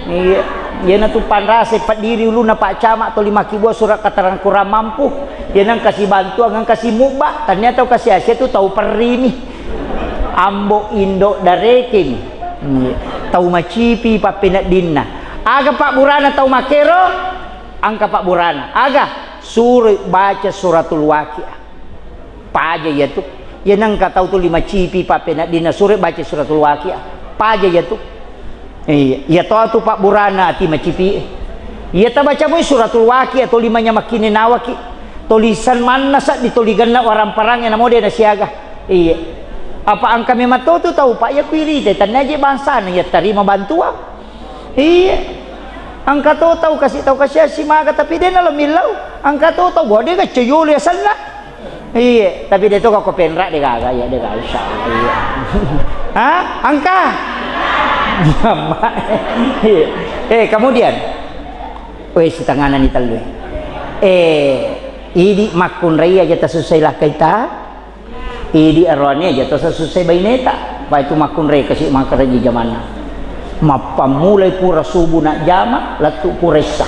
Iya, iyana tu panrase paddiri ulunna Pak Camat toli makkibua surat keterangan kurang mampu. Iyana engka sibantuang, engka simubba, tania tau kasiasia tu tau perri mi. Ambo indo dareke mi. Iya, tau macipi pappeneddinna. Aga pabburana tau makkero? Engka pabburana. Aga? Suroi baca suratul Waqiah. Paja iya tu. Iya nengka tau tuli macipi pappeneddinna suroi baca suratul Waqiah. Paja iya tu. Iya, iya to tu pabburana ati macipi. Iya tabaca mui suratul Waqiah toli manya makkininawaki. Toli san manna saddi toli genna waramparang namo de nasiaga. Iya. Apa engka memang to tu tau, Pak, iya kuirite, tania je bangsana iya tarima bantuan. Iya. Engka to tau kasi, tau kasiasi maga, tapi de nalo millau. Engka to tau, wah, de gacce yolo asenna. Iya, tapi de to ko penra de gaga, iya, de gaga, insya Allah. Iya. Hah? Engka? Iya. Eh, kemudian, weh, sitengana ni tellu. Eh, idi makkunrai aja tasussai lakkaita. Idi aroane aja to sasussai baineta, paitu makkunrai kasi makaraji jamanna. Mappammulai pura subuh najjama, lettu pura issa.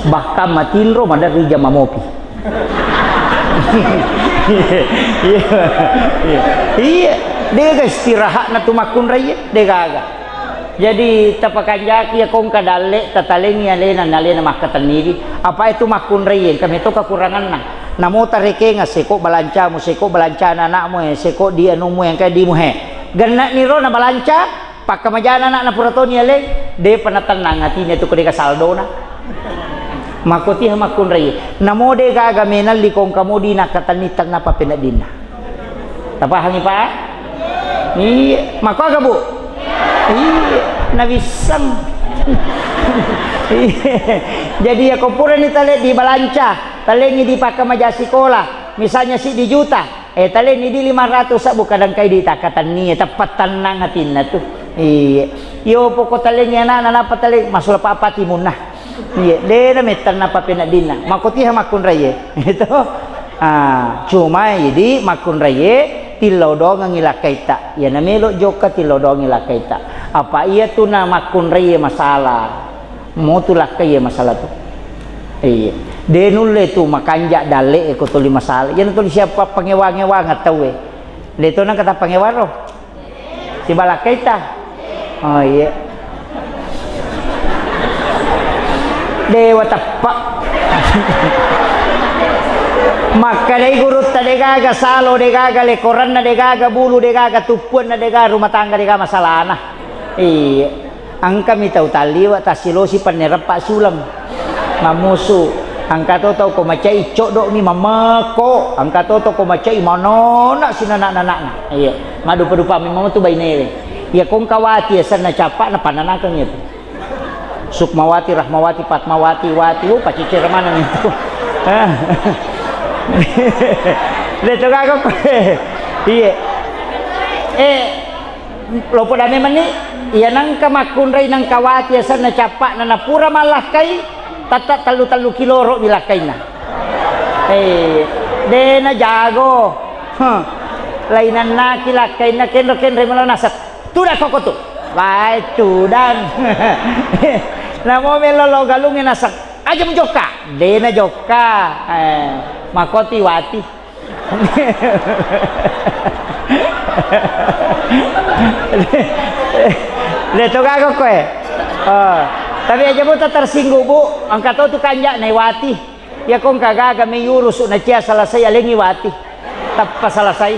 Bahkan matinro maderri jama mopi. Iya, iya, iya. Iya, dega istirahatna tu makkunrai, degaga. Jadi, tapakanjaki iya kongka dalle, tatalengi alena, nalena makkatenniwi. Apa itu makkunrai, engka meto kekuranganna. Namo tarekenga, seko balancamu, seko balancana anakmu, eh, seko di anumu, engka dimu, he. Genna'niro na balanca, pakkamajana anakna pura toni aleng, depa natennang atine tu ko deka saldona. Makotiha makkunrai. Namo degaga menelli kongka modi nakkatenni tenna papeneddinna. Tapahangi, Pak? Iya, makkuaga, Bu? Iya, nawisseng. Iya. Jadi, iya, ko purani tale dibalanca, talengi dipakkamaja sikola, misalnya siddi juta, eh, talengi di lima ratus, Bu, kadang kai ditakkatenni, teppa tennang atinna tu. Iya. Iyo, poko talengi anakna, napa talengi, masula papa timunna. Iya, dena mettenna papeneddinna. Makotiha makkunraie. Itu. Ah, cuma idi makkunraie tillau doangengngi lakkaitta. Iya namelo jokka tillau doangengngi lakkaitta. Apa iya tu na makkunraie masalah. Motu lakkaie masalah tu. Iya. De nulle tu makanja dalle e ko tuli masalah. Iya na tuli siapa pangewa-ngewang tauwe. De to na kata pangewaro. Sibalakkaita? Oh, iya. Dewa teppa. Makkedai gurutta, degaga salo, degaga lekoranna, degaga bulu, degaga tuppuanna, degaga rumah tangga, degaga masalahna. Iya. Engkami tau talliwa, tassilosi pennereppa suleng. Mammusu, engka to tau ko macai coddo'mi mammekko, engka to tau ko macai manona sinana-nana'na. Iya, maddupa-dupami mamo tu bainewe. Iya kongka Wati asenna cappa'na pananakeng itu. Sukmawati, Rahmawati, Fatmawati, Wati, oh, pacicir maneng itu. De to gaga ko. Iya. Eh, Lopo dame meni, iya nengka makkunrai nengka Wati asenna cappa'na napura mallakkai, tatta tellu-tellu kiloro mi lakkainna. Eh, de najago. Huh. Lainannaki lakkainna kenro-kenro melo naseng. Tudang koko tu. Wae tudang. Namo melo lo galungnge naseng. Aja mujokka. De najokka. Eh, makoti Wati. De to gaga koe. Oh. Tapi aja mota tersinggung, Bu. Engka to tu kanja nai Wati. Iya kongka gaga mei urusu na cia selesai alengi Wati. Teppa selesai.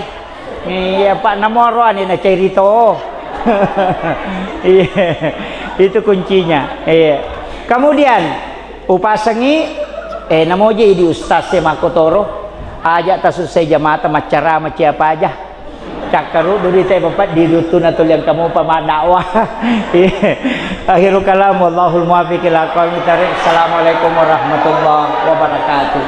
Iya, Pak, namoro ane na cairi to. Iya. Itu kuncinya. Iya. Kemudian Upasengi, eh, namoje idi ustaz e makkotoro, aja tasussai jamata maccarama ciapa aja. Cakkaruddu ri te bapak di duttuna tuli engka mopa maddakwah. Iya. Akhirul kalam, wallahul muwaffiq ila aqwamit thariq. Assalamualaikum warahmatullahi wabarakatuh.